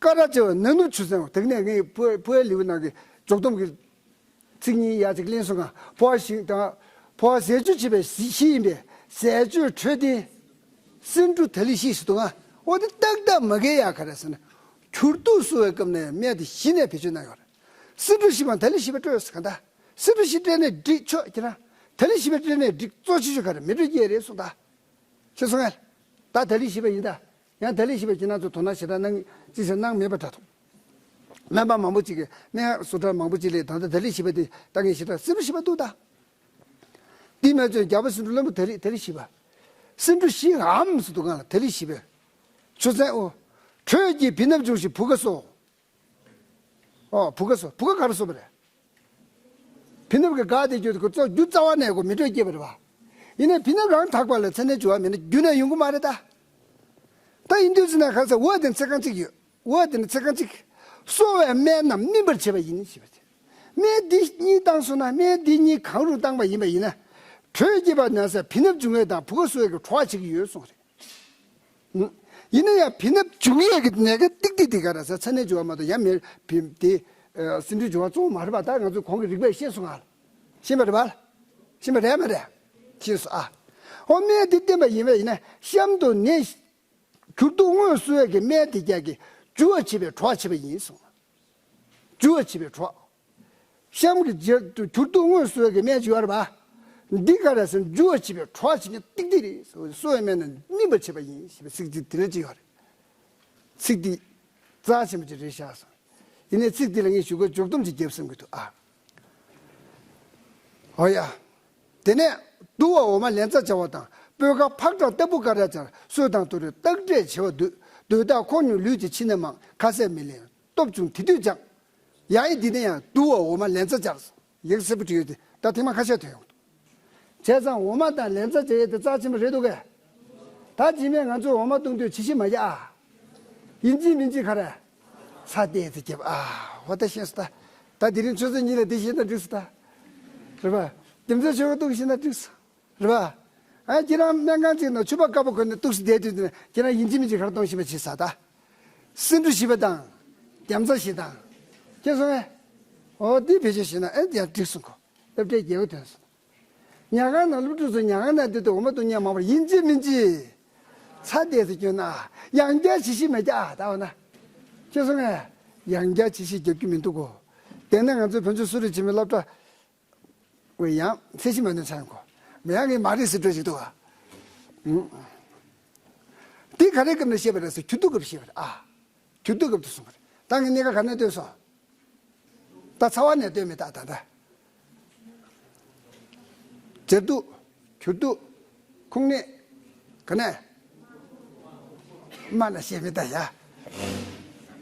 ཀ་ར་བྱེ་བ་ནག་ནུབ་ཆུ་ཚན་འོ་དེ་ནས་ངས་འཕོ་འཕོ་བའི་ལེའུ་ནང་གི་འཇོག་སྡོམ་གྱི། ཚིག་གཉིས་ཡ་གཅིག་ལེན་སོང་ང་། འཕོ་བ་ཞིང་དང་། འཕོ་བ་ཟས་སྤྱོད་བྱེད་པའི་གཞི་ཡིན་པས་ཟས་སྤྱོད་འཕྲོད་བསྟེན། སེ་འབྲུ་དལ་བཞི་ཞིག་ཏུ་ང་། འོ་དེ་ཏག་ཏག་མ་གལ་ཡག་ག་རེ་ཟེར་ན། གྱུར་དུག་གསོ་བའི་སྐབས་ནས་སྨན་དེ་གཞི་ནས་བེད་སྤྱོད་གནང་ཡོད་རེད། སེ་འབྲུ་བཞི་པ་དལ་བཞི་པ་སྤྲོད་ཟེར་ག་འདྲ། སེ་འབྲུ་བཞི་སྤྲད་ནས་འགྲིག་ཆོག་ཁྱེད་རང་། དལ་བཞི་པ་སྤྲད་ནས་འགྲིག་གཙོ་ཆེ་ཤོས་ག་རེ་མེ་དྲོད་སྐྱེད་རེད་གསུངས་ད། ཤེས་སོང་ངས། ད་དལ་བཞི་པ་ཡིན་ད། ཡང་དལ་བཞི་པ་ཁྱེད་རང་ཚོ་དོ་སྣང་ཞེ་དྲག་གནང་ཅི་ཟེར་གནང་མེད་པ་འདྲ་འདུག་སྨན་པ་མང་པོ་ཅིག་གིས་སྨན་བཟོ་གྲྭ་མང་པོ་ཅིག་ལས་ད་ལྟ་དལ་བཞི་པ་དེ་ལྟ་མཁན་ཞེ་དྲག་སེ་འབྲུ་བཞི་པ་འདུག་ད། འདི་སྨན་བཅོས་རྒྱལ་པོ་སེ་འབྲུ་བློན་པོ་དལ་དལ་བཞི་པ། སེ་འབྲུ་བཞིའམ་ཟེར་འདུག་གང་ལ་དལ་བཞི་པ། ཆུ་ཚན་ཨོ། དྲོད་ཀྱིས་བི་ནབ་འབྱུང་ཞིང་བུ་ག་གསོ། ཨོ་བུ་ག་གསོ་བུ་ག་ག་རེ་གསོ་བ་རེད། བི་ནབ་ཀྱི་འགག་དེ་རྒྱུ་ཁོ་ཚོ་རྒྱུ་རྩ་བ་ནས་ཁོ་མེ་དྲོད་སྐྱེད་པ་རེད་པ། ཡིན་ནའི་བི་ནབ་རང་དག་པ་ལ་ཚ་ནད་འབྱུང་བ་མེད་ན་རྒྱུ་ནས་ཡོང་གི་མ་རེད་ད། ད་ཡིན་དུས་ཙི་ན་ག་ས་འོ་དེ་ཚེ་གང་གཅིག་ཡོད། འོ་དེ་ནི་ཚེ་གང་གཅིག་གསོ་བའི་སྨན་རྣམས་སྨིན་པར་བྱེད་པ་ཡིན་ཞེས་པ་དེ། སྨན་འདི་གཉིས་བཏང་སོང་ན་སྨན་འདི་གཉིས་གང་རུང་བཏང་པ་ཡིན་པ་ཡིན་ན། དྲོད་སྐྱེད་པ་ན་ས་བི་ནབ་འབྱུང་བའི་དང་བུ་ག་གསོ་བའི་གི་གྲོགས་བྱེད་ཀྱི་ཡོད་གསུངས་རེད། ཡིན་ན་ཡང་བི་ནབ་འབྱུང་ཡས་ཀྱི་ནད་ཀ་ཏིག་ཏིག་ཏིག་ག་ར་ས་ཚ་ནད་འབྱུང་བ་མ་གཏོགས་ཡང་མེད་བི་དེ། སེ་འབྲུ་འབྱུང་བ་གཙོ་བོ་མ་རེད་པ་ད་ང་ཚོ་གོང་གི་རིག་པས་ཤེས་སོང་ང་། ཤེས་པ་རེད་པ། ཤེས་པ་རེད་མ་རེད། ཤེས་སོང་ཨ། ཨོ་སྨན་འདི་བསྟེན་པ་ཡིན་པ་ཡིན་ན་གཤམ་དུ་ནད་གྱུར་དུག་དངོས་གསོ་བའི་གི་སྨན་དེ་རྒྱག་གི་འཇུ་བ་བྱེད་པའི་གྲོགས་བྱེད་པ་ཡིན་གསུངས། འཇུ་བ་བྱེད་པའི་གྲོགས། གཤམ་གྱི་རྗེས་སུ་གྱུར་དུག་དངོས་གསོ་བའི་གི་སྨན་ཅིག་ཡོད་རེད་པ། འདི་ག་རེ་ཟེར་འཇུ་བ་བྱེད་པའི་གྲོགས་བྱེད་མཁན་ཏིག་ཏིག་རེད། གསོ་བའི་སྨན་ནི་སྨིན་པར་བྱེད་པ་ཡིན་ཞེས་པའི་ཚིག་འདི་དེ་འདྲ་ཅིག་ཡོད་རེད། ཚིག་འདི་རྩ་ཆེན་པོ་ཅིག་རེད་ཤག་གསུངས། ཡིན་ནའི་ཚིག་འདི་ལ་ངས་ཞུ་སྒོ་འཇོག་སྡོམ་ཅིག་རྒྱབ་བསམ་གྱི་འདུག་ཨ། ཨོ་ཡ། དེ་ནས་བསྡུ་བ་འོ་མ་ལན་ཚྭ་སྦྱར་བ་དང་སྤོས་དཀར་ཕག་དང་ལྟ་བུ་ཀ་ར་སྦྱར། སོས་དང་དུ་རུ་སྟག་འབྲས་བྱེ་བ་བསྡུས། འདོད་ཐག་ཁོག་སྙོམས་ལུས་ཀྱི་ཕྱི་ནས་མང་། ཁ་ཟས་མི་ལེན་སྟོབས་ཆུང་དེ་དུས་སྦྱང་། ཡ་ཡི་འདི་ནས་ཡང་བསྡུ་བ་འོ་མ་ལན་ཚྭ་སྦྱར། ཡག་སེར་པོ་བྲིས་ཡོད་དེ་ད་ཐེངས་མ་ཁ་ཤས་ཐོན་ཡོང་། བྱས་ཙང་འོ་མ་དང་ལན་ཚྭ་སྦྱར་ཡས་དེ་རྩ་ཆེན་པོ་རེད་འདུག་གས། ད་རྗེས་མས་ང་ཚོས་འོ་མ་བཏུང་དུས་ཇི་ཞིག་མ་རྒྱག་ཨ། ཡིན་གཅིག་མིན་གཅིག་ག་རེ། ཚྭ་ཏོག་ཙམ་བརྒྱབ་ཨ། འོ་ད་ཤེས་སོང་ད། ད་དེ་རིང་ཆུ་ཚོད་གཉིས་ལ་འདི་ཤེས་ན་འགྲིག་སོང་ད། རེད་པ། རྒྱུ་མཚན་ཆུ་བོ་བཏུང་ཤེས་ན་འགྲིག་སོང་། རེད་པ། ཨ་ཁྱེད་རང་སྨན་ཁང་ཅིག་ནང་ཆུ་བ་དཀར་པོ་གོན་ནས་གཏུགས་སེ་བསྡད་དུས་དེ་ནས་ཁྱེད་རང་ཡིན་གཅིག་མིན་གཅིག་ག་རེ་གཏོང་ཤེས་པ་བྱེད་ས་ད། སེ་འབྲུ་བཞི་པ་དང་། རྒྱ་མཚོ་བཞི་དང་། ཁྱེད་སོང་ངས། འོ་འདི་བེད་སྤྱོད་བྱས་ན་ཨེ་ཡང་འགྲིག་སོང་གོ། སློབ་གྲྭའི་རྒྱལ་པོ་ཐོན་སོང་། ཉལ་ཁང་ནང་སློབ་ཕྲུག་ཚོ་ཉལ་ཁང་ནང་བསྡད་དུས་འོ་མ་བཏུང་མཁན་མང་པོར་ཡིན་གཅིག་མིན་གཅིག་ཚྭ་ཏོག་ཙམ་བསྐྱོན་ན། ཡང་བསྐྱར་ཇི་ཞིག་མ་རྒྱག་ཨ་ད་འོ་ན། ཁྱེད་སོང་ངས། ཡང་བསྐྱར་ཇི་ཞིག་རྒྱབ་ཀྱི་མི་འདུག་གོ། དེ་ནས་ང་ཚོའི་བོད་ལྗོངས་གསོ་རིག་ཆེན་མོའི་སློབ་གྲྭ། འོ་ཡང་ཚད་གཞི་མ་ནོར་ཆགས་ཡོང་གོ། མི་ཡང་ངས་མ་རེད་ཟེར་འགྲོ་ཞིག་འདུག་ག་འདི་ག་རེ་སྐབས་ནས་བཤད་པ་རེད་ཟེར་གྱུར་དུག་སྐབས་བཤད་པ་རེད་ཨ། གྱུར་དུག་སྐབས་དུ་གསུངས་པ་རེད། ད་ངས་གནས་ཀ་ག་ནས་བཏོན་སོང་། ད་ཚ་བ་ནས་བཏོན་མེད་ད་ད་ད། བྱེར་དུག་གྱུར་དུག་ཁུངས་སྣེ། ག་ནས། རྨ་ན་བཤད་མེད་ད་ཡ།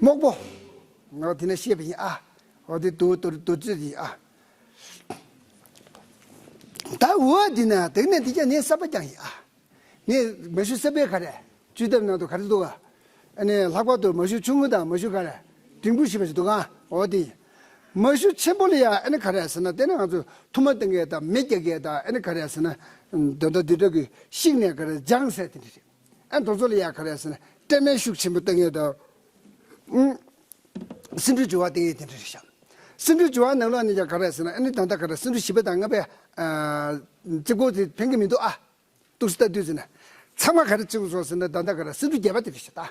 མོག་པོ། ངས་དེ་ནས་བཤད་པ་ཡིན་ཨ། འོ་དེ་དུ་དུ་དུ་ཚོད་ཡིན་ཨ། ད་འོ་དེ་ན་དེ་ནས་དེ་ཀྱང་ནད་གསར་པ་ཀྱང་ཡིན་ཨ། ནད་མ་ཤུ་གསར་པའི་ག་རེ་བཅོས་ཐབས་ནང་དུ་ག་རེ་འདུག་ག་ཨ་ནི་ལྷག་པར་དུ་མ་ཤུ་ཆུང་ངུ་དང་མ་ཤུ་ག་རེ་འབྲིང་པོ་ཞེས་པ་ཞིག་འདུག་ག་འོ་དེ་ཡིན། མ་ཤུ་ཆེན་པོ་ལ་ཡང་ཨ་ནི་ག་རེ་ཟེར་ན་དེ་ནི་ང་ཚོས་ཐུར་མ་བཏང་མཁན་དང་མེ་རྒྱག་མཁན་དང་ཨ་ནི་ག་རེ་ཟེར་ན་དོན་དག་འདི་འདྲ་གི་ཤིག་ནས་ག་རེ་སྦྱངས་ཟེར་དེ་འདྲ་རེད། ཨ་དེ་ཚོ་ལ་ཡང་ག་རེ་ཟེར་ན་སྐྲན་མེད་ཤུགས་ཆེན་པོ་བཏང་མཁན་དང་། སེ་འབྲུ་བཅུ་པ་དེ་ཡི་དེ་འདྲ་རེད་ཤག་སེ་འབྲུ་བཅུ་པ་ནང་ལོགས་ནས་ཀྱང་ག་རེ་ཟེར་ན་ཨ་ནི་ད་ལྟ་ག་རེ་སེ་འབྲུ་བཞི་པ་དང་ལྔ་པའི་ཨ་གཅིག་པོ་དེ་ཕན་གྱི་མི་འདུག་ཨ། ཏོག་ཙམ་ལྟ་དུས་ཟེར་ན། ཚང་མ་ག་རེ་བྱུང་སོང་ཟེར་ན་ད་ལྟ་ག་རེ་སེ་འབྲུ་བརྒྱད་པ་དེ་རེད་ཤག་ད།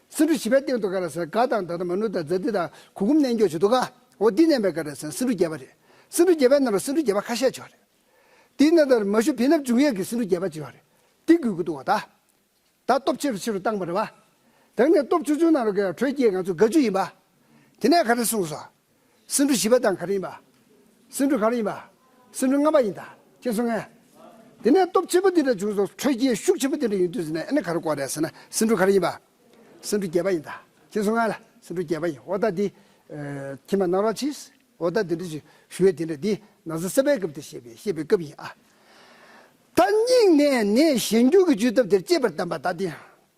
སེ་འབྲུ་བཞི་པའི་སྟེང་དུ་ག་རེ་ཟེར་ན་ག་དང་ད་ལྟ་མ་ནུ་དང་ཛ་ཏི་དང་གུར་གུམ་མནན་རྒྱུ་བྱེད་འདུག་ག་འོ་འདི་མནན་པའི་ག་རེ་ཟེར་ན་སེ་འབྲུ་བརྒྱད་པ་རེད། སེ་འབྲུ་བརྒྱད་པའི་ནང་ལ་སེ་འབྲུ་བརྒྱད་པ་ཁ་ཤས་ཅིག་ཡོད་རེད། དེའི་ནང་ལྟར་མ་ཤུ་བེ་སྣབས་འབྱུང་ཡས་ཀྱི་སེ་འབྲུ་བརྒྱད་པ་ཅིག་ཡོད་རེད། འདི་དགོས་ཀྱི་འདུག་ག་ད། ད་སྟོབས་ཆེ་རུ་ཆེ་རུ་བཏང་བ་རེད་བ། དེ་ནས་སྟོབས་ཆུང་ཆུང་ནང་ལ་ག་དྲོད་སྐྱེད་ང་ཚོ་དགའ་རྒྱུ་ཡིན་པ། དེ་ནས་ག་རེ་གསུངས་སོང་། སེ་འབྲུ་བཞི་པ་དང་ག་རེ་ཡིན་པ། སེ་འབྲུ་ག་རེ་ཡིན་པ། སེ་འབྲུ་ལྔ་པ་ཡིན་ད། མཁྱེན་སོང་ངས། དེ་ནས་སྟོབས་ཆེན་པོ་འདི་འདྲ་བྱུང་སོང་དྲོད་སྐྱེད་ཤུགས་ཆེན་པོ་འདི་འདྲ་ཡིན་དུས་ཟེར་ནས་ཨ་ནི་ག་རེ་བཀོད་རེད་ཟེར་ན་སེ་འབྲུ་ག་རེ་ཡིན་པ། སེ་འབྲུ་བརྒྱད་པ་ཡིན་ད། མཁྱེན་སོང་ང་ལ་སེ་འབྲུ་བརྒྱད་པ་ཡིན་འོ་ད་འདི། ཁྱིམ་པ་ནང་རོགས་ཕྱིས། འོ་ད་འདི་འདྲ་ཞིག་ཞུ་ཡས་དེ་འདྲ་འདི་ན་ཚ་སེལ་བའི་སྐབས་དེ་བཤད་པའི་བཤད་པའི་སྐབས་ཡིན་ཨ། ད་སྙིང་ནས་ནད་གཞན་འགྱུར་གྱི་བཅོས་ཐབས་དེར་གཅེས་པར་གདམས་པ་ད་འདི།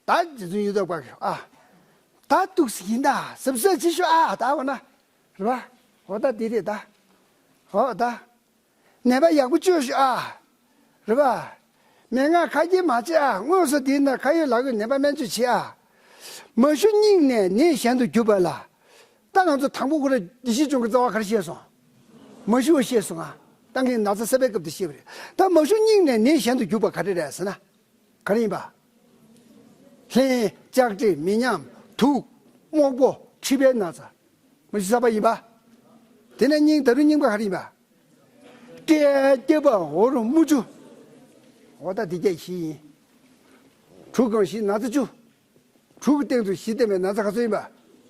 ད་རྗེ་བཙུན་གཡུ་ཐོག་པ་གི་ཨ། ད་ཏོག་ཙམ་ཡིན་ད་གཟབ་གཟབ་བྱེད་ཤོག་ཨ་ད་འོ་ན། རེད་བ། འོ་ད་འདི་རེད་ད། འོ་ད། ནད་པ་ཡག་པོ་བཅོས་ཤོག་ཨ། རེད་བ། མན་ངག་ཁ་གྱེས་མ་བྱེད་ཨ་དངོས་སུ་དེའི་ནང་ཁ་ཡོད་ལག་ཡོད་ནད་པ་སྨན་བཅོས་བྱེད་ཨ། མ་ཞུ་སྙིང་ནས་ནད་གཞན་དུ་གྱུར་པ་ལ། ད་ང་ཚོ་དང་པོ་ཁོ་ར་བདེ་སྐྱིད་ལྗོངས་ཀྱི་རྩ་བ་ག་རེ་བཤད་སོང་། མ་ཞུ་བ་བཤད་སོང་ཨ། ད་ངས་ན་ཚ་སེལ་བའི་སྐབས་དེ་བཤད་པ་རེད། ད་མ་ཞུ་སྙིང་ནས་ནད་གཞན་དུ་གྱུར་པ་ག་རེ་རེད་ཟེར་ན། ག་རེ་ཡིན་པ། ལྷན། ལྕགས་སྤྲེ། མི་ཉམས། དུག་མོག་པོ། མཁྲིས་པའི་ན་ཚ། མ་ཞུ་གསར་པ་ཡིན་པ། དེ་ནས་སྙིང་ད་རུང་རྙིང་པ་ག་རེ་ཡིན་པ། སྐྲན། སྐྱེ་བ། འོ་རུ་རྨུ་ཆུ། འོ་ད་འདི་བརྒྱད་བཞི་ཡིན། དྲུག་གང་བཞི་ན་ཚ་བཅུ། དྲུག་གི་སྟེང་དུ་བཞི་བསྟན་པའི་ན་ཚ་ག་ཚོད་ཡིན་པ།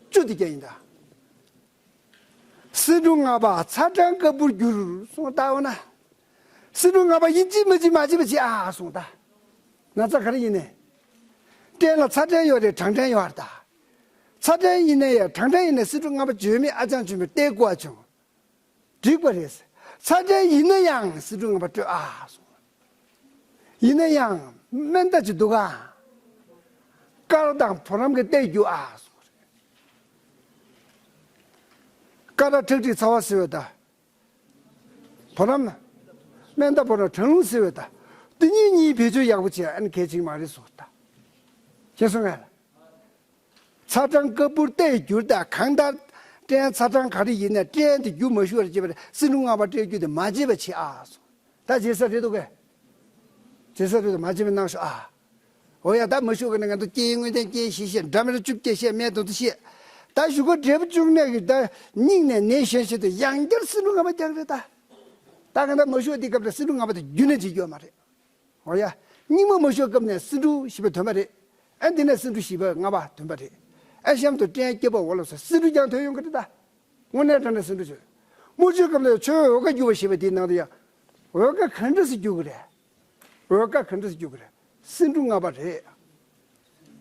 བཅུ་འདི་བརྒྱད་ཡིན་ད། སེ་འབྲུ་ལྔ་པ་ཚ་གྲང་སྐམ་པོར་འགྱུར་གསུངས་ད་འོ་ན། སེ་འབྲུ་ལྔ་པ་ཡིན་གཅིག་མིན་གཅིག་མ་བྱེད་པ་བྱེད་ཨ་གསུངས་ད། ན་ཚ་ག་རེ་ཡིན་ནས། སྐྲན་ལ་ཚ་སྐྲན་ཡོད་རེད་གྲང་སྐྲན་ཡོད་རེད་ད། ཚ་སྐྲན་ཡིན་ན་ཡང་གྲང་སྐྲན་ཡིན་ན་སེ་འབྲུ་ལྔ་པ་བཅོས་མི་ཨ་ཅང་བཅོས་མི་ཏེ་ཀོ་ཨ་བྱུང་། འགྲིག་པ་རེད། ཚ་སྐྲན་ཡིན་ན་ཡང་སེ་འབྲུ་ལྔ་པ་སྤྲོད་ཨ་གསུངས། ཡིན་ན་ཡང་སྨན་ད་ཅི་འདུག་ག་ཀ་ར་དང་བུ་རམ་གྱི་ཏེ་རྒྱུ་ཨ་གསུངས། ཀ་ར་ཁྲག་མཁྲིས་ཚ་བ་སེལ་བའི་ད། བུ་རམ། སྨན་ད་བུ་རམ་གྲང་རླུང་སེལ་བའི་ད། འདི་གཉིས་གཉིས་བེད་སྤྱོད་ཡག་པོ་བྱས་ཨ་ནི་གལ་ཆེན་མ་རེད་གསུངས་ད། ཤེས་སོང་ངས། ཚ་གྲང་སྐམ་པོར་ཏེ་འགྱུར་ད་གང་ལྟར། སྐྲན་ཚ་གྲང་ག་རེ་ཡིན་ན་སྐྲན་དེ་རྒྱུ་མ་ཞུ་བར་བྱེད་པར་སེ་འབྲུ་ལྔ་པ་སྤྲད་རྒྱུ་དེ་མ་བྱེད་པ་བྱེད་ཨ་གསུངས། ད་བྱེད་ས་རེད་འདུག་གས། བྱེད་ས་རེད་འདུག་མ་བྱེད་པ་གནང་ཤོག་ཨ། འོ་ཡ་ད་མ་ཞུ་ག་ནས་ང་ཚོ་སྐྱེ་དངོས་བསྟན་སྐྱེ་ཤེས་ཤེས་འདྲ་མི་འདྲ་བཅུ་སྐྱེ་ཤེས་མེད་དུ་དུ་ཤེས། ད་ཞུ་ག་འབྲས་བུ་བཅུག་ནས་གི་ད་སྙིང་ནས་ནད་གཞན་ཞིག་ཏུ་ཡང་བསྐྱར་སེ་འབྲུ་ལྔ་པ་རྒྱག་རེད་ད། ད་ག་ད་མ་ཞུ་དེ་སྐབས་ལ་སེ་འབྲུ་ལྔ་པ་དེ་རྒྱུན་ནས་བྱེད་རྒྱུ་མ་རེད། འོ་ཡ། སྙིང་མ་མ་ཞུ་སྐབས་ནས་སེ་འབྲུ་བཞི་པ་ཐོན་པ་རེད། ཨ་འདི་ནས་སེ་འབྲུ་བཞི་པ་ལྔ་པ་ཐོན་པ་རེད། ཨ་གཤམ་དུ་སྐྲན་སྐྱེ་བ་འོ་ལ་སོགས་སེ་འབྲུ་ཀྱང་ཐོན་ཡོང་གི་རེད་ད། དངོས་གནས་དྲང་གནས་སེ་འབྲུ་ཆོས། དམུ་ཆོས་སྐབས་ལ་ཆོས་འོལ་ཁ་བསྒྱུར་བ་ཞེས་པ་དེའི་ནང་དུ་ཡང་། འོལ་ཁ་ག་འདྲ་སེ་བསྒྱུར་གི་རེད། འོལ་ཁ་ག་འདྲ་སེ་བསྒྱུར་གི་རེད། སེ་འབྲུ་ལྔ་པ་རེད།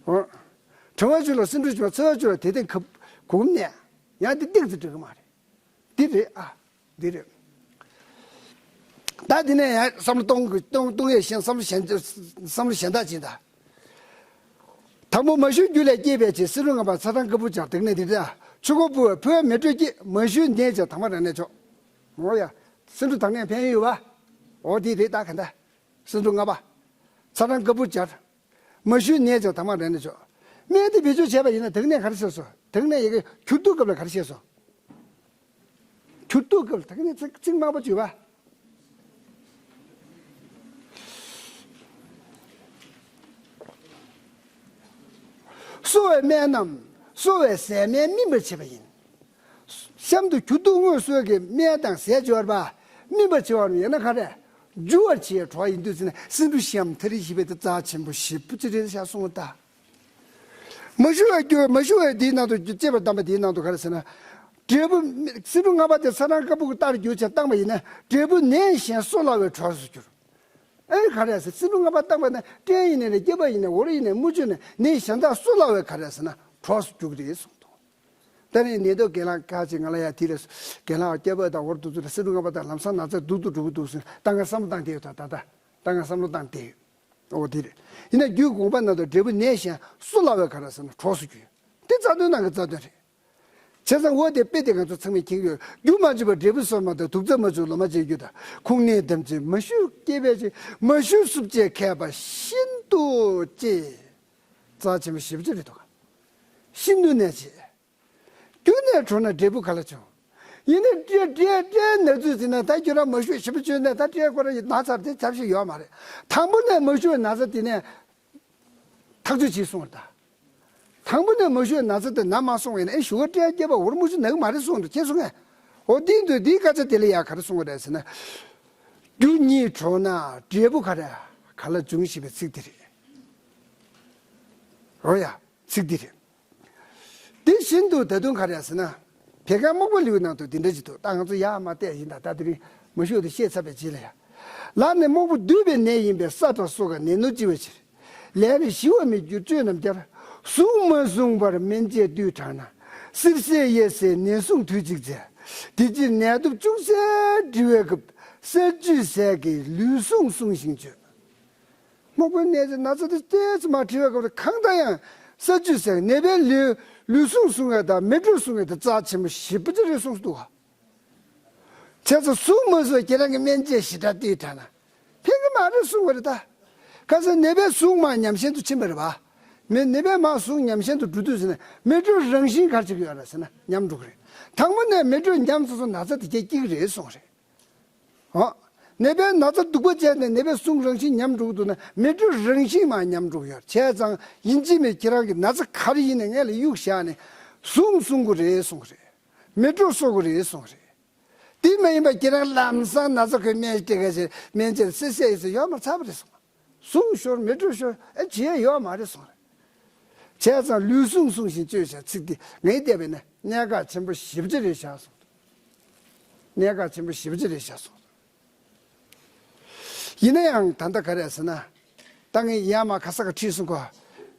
འོ། དྲི་མ་བཅུ་ལ་སེ་འབྲུ་བཅུ་ཚ་བ་བཅུ་ལ་དེ་སྟེང་ཁབ་གུམ་ནས་ཡང་དེ་ཏིག་ཙམ་འགྲིག་གི་མ་རེད། འདི་རེད་ཨ། འདི་རེད། ད་འདི་ནས་ཡང་བསམ་བློ་གཏོང་གི་གཏོང་གཏོང་ཡས་ཤེས་བསམ་བློ་གཞན་བསམ་བློ་གཞན་དག་ཅིག་ད། དང་པོ་མ་ཞུ་རྒྱུ་ལས་སྐྱེས་པའི་ཕྱིར་སེ་འབྲུ་ལྔ་པ་ཚ་གྲང་སྐམ་པོ་སྦྱར་དེ་ནས་འདི་ལྟ། ཆུ་ཁོལ་བུ་བས་ཕོའི་མེ་དྲོད་སྐྱེད། མ་ཞུ་ནད་ཀྱང་དྭངས་མ་རང་ནས་ཆོག་འོ་ཡ། སེ་འབྲུ་དྭངས་ནས་ཕན་ཡོད་པ། འོ་དེ་རེད་ད་ག་འདྲ། སེ་འབྲུ་ལྔ་པ། ཚ་གྲང་སྐམ་པོ་སྦྱར། མ་ཞུ་ནད་ཀྱང་དྭངས་མ་རང་ནས་ཆོག་སྨན་དེ་བེད་སྤྱོད་བྱས་པ་ཡིན་ན་དེ་ནས་ག་རེ་བྱས་སོང་དེ་ནས་ཡ་གི་འགྱུར་ལྡོག་སྐབས་ལ་ག་རེ་བྱས་སོང་། འགྱུར་ལྡོག་སྐབས་ལ་ད་ག་ནས་ཚིག་ཚིག་དམའ་པོ་བརྗོད་པ། གསོ་བའི་སྨན་རྣམས་གསོ་བའི་ཟས་སྨན་སྨིན་པར་བྱེད་པ་ཡིན། གཤམ་དུ་འགྱུར་ལྡོག་དངོས་གསོག་གི་སྨན་དང་ཟས་སྦྱོར་བ། སྨིན་པར་བྱེད་པ་ཡིན་ན་ག་རེ། འཇུ་བར་བྱེད་གྲོགས་ཡིན་དུས་ཟེར་ན་སེ་འབྲུ་ཤམ་ཐ་རི་ཞེས་པའི་དེ་རྩ་ཆེན་པོ་ཞེ་པོ་ཅིག་རེད་ཤག་གསུངས་ད། མ་ཞུ་བའི་རྒྱུ་མ་ཞུ་བའི་དེའི་ནང་དུ་རྒྱུ་གཅེས་པར་གདམས་པ་དེའི་ནང་དུ་ག་རེ་ཟེར་ན། འབྲས་བུ་སེ་འབྲུ་ལྔ་པ་དེ་ཚ་གྲང་སྐམ་པོ་གི་ལྟར་རྒྱུ་བྱས་བཏང་པ་ཡིན་ན་འབྲས་བུ་ནད་གཞན་གསོ་སླ་བའི་གྲོགས་སུ་གྱུར། ཨེ་ག་རེ་ཟེར་སེ་འབྲུ་ལྔ་པ་བཏང་པ་ན་སྐྲན་ཡིན་ནའི་རེད་སྐྱེས་པ་ཡིན་ནའི་འོ་རུ་ཡིན་ནའི་དམུ་ཆུ་ནས་ནད་གཞན་དག་གསོ་སླ་བའི་ག་རེ་ཟེར་ན་གྲོགས་སུ་གྱུར་གི་རེད་གསུངས་འདུག་ད་ནི་ནད་ཐོག་རྒན་ལགས་ཁ་ཅིག་ང་ལ་ཡ་དེ་ལ་རྒན་ལགས་སྐྱེ་བ་དང་འོར་དུ་ཚུར་སེ་འབྲུ་ལྔ་པ་དང་ལམ་སང་ན་ཚ་སྡུག་ཏུ་འགྲོ་གི་འདུག་ཟེར། ད་ང་བསམ་བློ་བཏང་བསྡད་ཡོད། ད་ད་ད་ད་ང་བསམ་བློ་བཏང་བསྡད་ཡོད། ཨོ་དེ་རེད། ཡིན་ན་རྒྱུད་དགོངས་པ་ནང་དུ་འབྲས་བུ་ནད་གཞན་སུ་ལ་བས་ག་ར་ཟེར་ན་གྲོགས་སུ་གྱུར། དེ་རྩ་དོན་ནང་གི་རྩ་དོན་རེད། བྱས་ཙང་འོ་དེ་དཔེ་དེ་ང་ཚོ་ཚང་མས་མཁྱེན་གྱི་ཡོད། རྒྱུ་མ་བཅུག་པར་འབྲས་བུ་གསོལ་མ་ཐོབ། དུག་རྩ་མ་བཅུག་ལོ་མ་བཅད་རྒྱུ་དང་། ཁུངས་སྣེ་དམ་ཚིག་མ་ཞུ་སྐྱེས་པའི་ཕྱིར། མ་ཞུ་སུབ་བཅས་མཁས་པ་ཤིན་ཏུ་གཅེས། རྩ་ཆེན་པོ་ཞེ་པོ་ཅིག་རེད་འདུག་ཤིན་ཏུ་ནས་ཆེ། རྒྱུ་ནས་གྲོལ་ན་འབྲས་བུ་ག་ལ་བྱུང་། ཡིན་ནའི་སྤྲེལ་སྤྲེལ་སྤྲེལ་ན་ཚུལ་ཟིན་ན། ད་ཁྱོད་རང་མ་ཞུ་ཞེ་པོ་བཅོས་ནས་ད་སྤྲེལ་ཁོ་རང་ཡི་ན་ཚར་དེ་ཐབས་ཤེས་ཡོད་མ་རེད། དང་པོ་ནས་མ་ཞུ་བའི་ན་ཚ་དེ་ནས་ཐག་གཅོད་བྱེད་གསུངས་པ་རེད་ད། དང་པོ་ནས་མ་ཞུ་བའི་ན་ཚ་དེ་ན་མ་སོང་བས་ན་ཨེ་ཞུ་བ་སྤྲད་རྒྱབ་པ་འོར་མ་ཞུ་ནག་མ་རེད་གསུངས་འདུག་ཁྱེད་གསུང་ངས། འོ་དེ་འདུག་དེའི་སྐད་ཆ་དེ་ལ་ཡ་ག་རེ་གསུང་བ་རེད་ཟེར་ན། རྒྱུ་གཉིས་གྲོལ་ན་འབྲས་བུ་ག་རེ་ག་ལ་འབྱུང་ཞེས་པའི་ཚིག་དེ་རེད། འོ་ཡ་ཚིག་དེ་རེད། དེ་བཞིན་དུ་ད་དུང་ག་རེ་ཟེར་ན། བད་ཀན་རྨོག་པ་ལེའུ་ནང་དུ་འདི་འདྲ་ཞིག་འདུག་ད་ང་ཚོ་ཡར་མར་བལྟས་ཡིན་ད། ད་དེ་རིང་མ་ཞུ་དེ་བཤད་ཚར་བའི་རྗེས་ལ་ཡ། ལ་ནི་རྨོག་པ་འདུས་པའི་ནད་ཡིན་པས། ས་དང་སོ་ག་ནད་ནོར་ལྕི་བའི་ཕྱིར། ལན་རེ་ཞི་བར་མི་འགྱུར་བཅོས་རྣམས་བསྐྱར། བཟུང་མ་བཟུང་བར་སྨན་དཔྱད་དུས་དྲགས་ན། བསིལ་ཟས་ཡལ་ཟས་ནད་བཟུང་དུས་གཅིག་འཚལ། དེ་ཕྱིར་ནད་གདུབ་ཅུང་ཟད་འདྲིལ་བའི་སྐབས། ས་བཅུད་ཟས་ཀྱིས་ལུས་ཟུངས་བསྲུང་ཞིང་བཅོས། རྨོག་པའི་ནད་ཀྱི་ན་ཚ་དེ་ཏོག་ཙམ་མར་འདྲིལ་བའི་སྐབས་དེ་གང་ལྟར་ཡང་ས་བཅུད་ཟས་ནད་པའི་ལུས་ལུས་ཟུངས་བསྲུང་བ་དང་མེ་དྲོད་བསྲུང་བ་དེ་རྩ་ཆེན་པོ་ཞེ་པོ་ཅིག་རེད་གསུངས་སུ་འདུག་ག་བྱས་ཙང་བཟུང་མ་བཟུང་ཁྱེད་རང་གི་སྨན་དཔྱད་ཞེ་དྲག་ལྟོས་དྲགས་ན་ཕན་གི་མ་རེད་གསུང་བ་རེད་ད། ཁ་སང་ནད་པའི་ཟུངས་མར་ཉམས་ཞན་དུ་ཕྱིན་པ་རེད་པ། མི་ནད་པའི་མར་ཟུངས་ཉམས་ཞན་དུ་འགྲོ་དུས་ཟེར་ན་མེ་དྲོད་རང་བཞིན་ག་རེ་བྱེད་ཀྱི་ཡོད་རེད་ཟེར་ན་ཉམས་འགྲོ་གི་རེད། དང་པོ་ནས་མེ་དྲོད་ཉམས་སོང་ཙང་ན་ཚ་དེ་སྐྱེ་སྐྱེ་གི་རེད་གསུངས་རེད། ཨོ། ནད་པའི་ན་ཚ་སྡུག་པ་བྱས་ནས་ནད་པའི་ཟུངས་རང་བཞིན་ཉམས་འགྲོ་གི་འདུག་ན་མེ་དྲོད་རང་བཞིན་མར་ཉམས་འགྲོ་གི་ཡོད། བྱས་ཙང་ཡིན་གཅིག་མིན་ཁྱེད་རང་གི་ན་ཚ་ག་རེ་ཡིན་ནའི་སྔོན་ལ་གཡུག་བཞག་ནས་ཟུངས་བསྲུང་དགོས་རེད་གསུངས་རེད། མེ་དྲོད་གསོ་དགོས་རེད་གསུངས་རེད། དེ་མ་ཡིན་པ་ཁྱེད་རང་ལམ་སང་ན་ཚ་ཁོའི་སྨན་སྤྲད་མཁན་ཞིག་སྨན་དཔྱད་སེ་སེ་ཡིན་ཟེར་ཡོད་མ་ཚར་བ་རེད་གསུངས། ཟུངས་ཤོར་མེ་དྲོད་ཤོར་ཨེ་བྱེད་ཡ་ཡོད་མ་རེད་གསུངས་རེད། བྱས་ཙང་ལུས་ཟུངས་བསྲུང་ཞིང་བཅོས་བྱ་ཚིག་འདི་ངས་བལྟས་པས་ན་གནད་འགག་ཆེན་པོ་ཞེ་པོ་ཅིག་རེད་བཞག་གསུངས། གནད་འགག་ཆེན་པོ་ཞེ་པོ་ཅིག་རེད་བཞག་གསུངས། ཡིན་ན་ཡང་ད་ལྟ་ག་རེ་ཟེར་ན། ད་ངས་ཡར་མར་ག་ས་ག་ཁྲིད་སོང་གོ།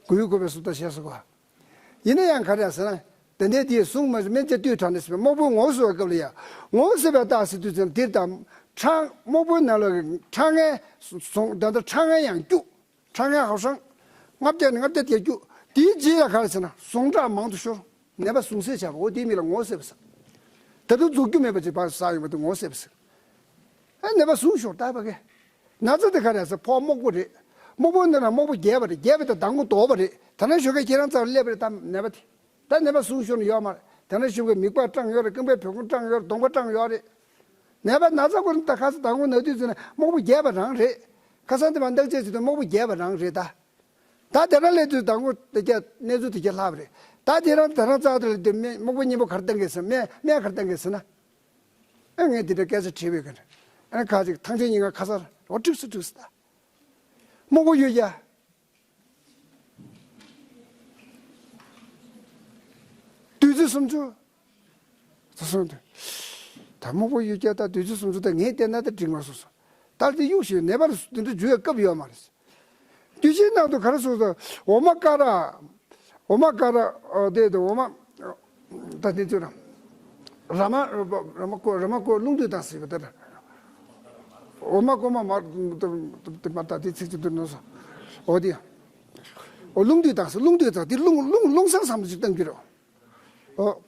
གུས་གུས་པའི་སུབ་ད་བྱས་སོང་གོ། ཡིན་ན་ཡང་ག་རེ་ཟེར་ན། ད་ལྟའི་དེའི་ཟུངས་མ་སྨན་དཔྱད་དུས་དྲགས་ནས་ཟེར་བའི་རྨོག་པོའི་ངོ་བོ་གསོ་བའི་སྐབས་ལ་ཡང་ངོ་བོ་གསོ་བའི་རྟགས་ཟེར་དུས་ཙམ་འདིར་དང་ཁྲག་རྨོག་པོའི་ནང་ལོགས་ཀྱི་ཁྲག་ངན་ཟུངས་ད་ལྟ་ཁྲག་ངན་ཡང་སྐྱུག་ཁྲག་ངན་ཧ་ཧྲང་། ལྔ་བརྒྱ་ནས་ལྔ་བརྒྱ་དེ་སྐྱུག་དེའི་རྗེས་ལ་ག་རེ་ཟེར་ན་ཟུངས་ཁྲག་མང་དུ་ཤོར། ནད་པ་ཟུངས་ཟད་བྱ་བ་འོ་དེའི་མིང་ལ་ངོ་བོ་གསོ་བ་ཟེར། ད་དུང་རྫོགས་རྒྱུ་མེད་པ་ཅིག་ཕར་བསགས་ཡོང་བ་དེ་ངོ་བོ་གསོ་བ་ཟེར། ཨ་ནད་པ་ཟུངས་ཤོར་ད་ཕ་གི། ན་ཚ་དེ་ག་རེ་ཟེར་ཕོ་རྨོག་པོ་རེད། རྨོག་པོ་ནང་ལ་རྨོག་པོ་རྒྱས་པ་རེད། རྒྱས་པ་དང་མདང་དགོང་དོག་པ་རེད། ད་ནང་ཞོགས་ཀས་ཁྱེད་རང་རྩ་བ་སླེབས་པ་རེད་ད་ནད་པ་དེ། ད་ནད་པ་ཟུངས་ཤོར་ནས་ཡོད་མ་རེད། ད་ནང་ཞོགས་ཀས་མིད་པ་སྐྲངས་ཡོད་རེད། རྐང་པའི་བེ་ཀོང་སྐྲངས་ཡོད་རེད། གདོང་པ་སྐྲངས་ཡོད་རེད། ནད་པ་ན་ཚ་ཁོ་རང་ད་ཁ་ས་མདང་དགོང་ན་དུས་ཚོད་ནས་རྨོག་པོ་རྒྱས་པ་རང་རེད། ཁ་སང་དེ་མ་འདག་ཅེས་ཟེར་དུས་རྨོག་པོ་རྒྱས་པ་རང་རེད་ད། ད་དེ་རང་སླེབས་དུས་མདང་དགོང་དེ་ག་གནས་ཚུལ་དེ་ག་ལྷག་པ་རེད། ད་དེ་རང་དེ་རང་རྩ་དེ་ལ་དེ་སྨན་རྨོག་པོ་སྙིང་པོ་ག་རེ་བཏང་གི་ཟེར་སྨན་སྨན་ག་རེ་བཏང་གི་ཟེར་ན། ཨ་ངས་དེ་འདྲ་སྐད་ཆ་དྲིས་པའི་ཀ་ནས་ཨ་ཁ་ཅིག་ཐང་ཆེན་སྙིང་ག་ཁ་སར་འོ་འགྲིག་སོ་འགྲིག་སོ་ད། རྨོག་པོ་ཡོད་ཀྱ། བདུད་རྩི་སུམ་ཅུ། ད་སོང་དུས། ད་རྨོག་པོ་ཡོད་ཀྱ་ད་བདུད་རྩི་སུམ་ཅུ་ད་ངས་བལྟས་ན་ད་འགྲིག་མ་སོང་སོང་། ད་དེ་གཡུག་ཞིག་ནད་པ་ལ་དེ་འདྲ་འཇུ་བའི་སྐབས་ཡོད་མ་རེད། དུས་ཆེན་ནང་དུ་ག་རེ་གསུངས་སོང་། འོ་མ་ཀ་ར། འོ་མ་ཀ་ར་ཨོ་དེ་དུ་འོ་མ། ད་དེ་ཚོ་ར། ར་མ་ར་མ་ཀོ་ར་མ་ཀོ་རླུང་བསྡུས་དང་ཟེར་བ་དེ་ར། འོ་མ་ཀོ་མ་མ་དེ་མ་ད་དེ་ཚིག་ཅིག་འདུག་ནོ་སོ། འོ་དེ། འོ་རླུང་བསྡུས་དང་ཟེར་རླུང་བསྡུས་དང་དེ་རླུང་རླུང་རླུང་སང་སང་ཅིག་བཏང་གི་རེད། ཨོ།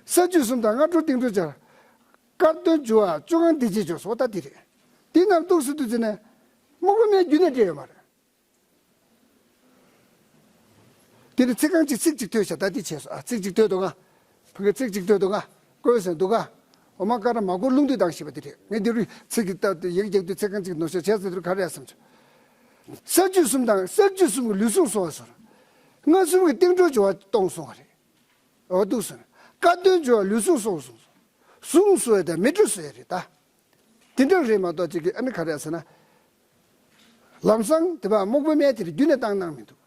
ས་བཅུད་གསུམ་དང་སྔ་དྲོ་སྟེང་དྲོ་སྦྱར། དཀར་གདོན་འཇུ་བ་བཅོ་ལྔ་འདི་བྱེད་འཇོག་སོ་ད་འདི་རེད། འདི་རྣམས་གཏུགས་སུ་བཏུས་ཚེ་ནས། རྨོག་པའི་སྨན་རྒྱུན་ནས་འབྲས་ཡོད་མ་རེད། འདི་ནི་ཚིག་རྐང་གཅིག་ཚིག་གཅིག་ཐོས་བྱ་ད་འདི་བྱས་སོ་ཨ་ཚིག་གཅིག་ཐོས་འདུག་ག་ཕ་གི་ཚིག་གཅིག་ཐོས་འདུག་ག་བཀོད་ཟེར་འདུག་ག་འོ་མ་ཀ་ར་མ་གོ་རླུང་བསྡུས་དང་ཞེས་པ་འདི་རེད། ངས་འདི་རུ་ཚིག་གི་ད་ཡིག་རྒྱག་དུས་ཚིག་རྐང་གཅིག་ནོར་ཤོར་བྱས་ཟེར་དུས་ག་རེ་ཡ་བསམ་བྱུང་། ས་བཅུད་གསུམ་དང་ས་བཅུད་གསུམ་གྱི་ལུས་ཟུངས་གསོ་བ་ཟེར། སྔ་གསུམ་གྱི་སྟེང་དྲོ་སྦྱོར་བ་གཏོང་གསུང་བ་རེད། འོ་འདུག་སོང་། དཀར་གདོན་འཇུ་བ་ལུས་ཟུངས་གསོ་གསུང་སོང་། ཟུངས་གསོ་ཡ་དང་མེ་དྲོད་གསོ་ཡ་རེད་ད། དེ་འདྲ་རེད་མ་གཏོགས་ཅིག་གི་ཨ་ནི་ག་རེ་ཟེར་ན། ལམ་སང་དེ་བ་རྨོག་པའི་སྨན་དེ་རྒྱུན་ནས་བཏང་གནང་མི་འདུག་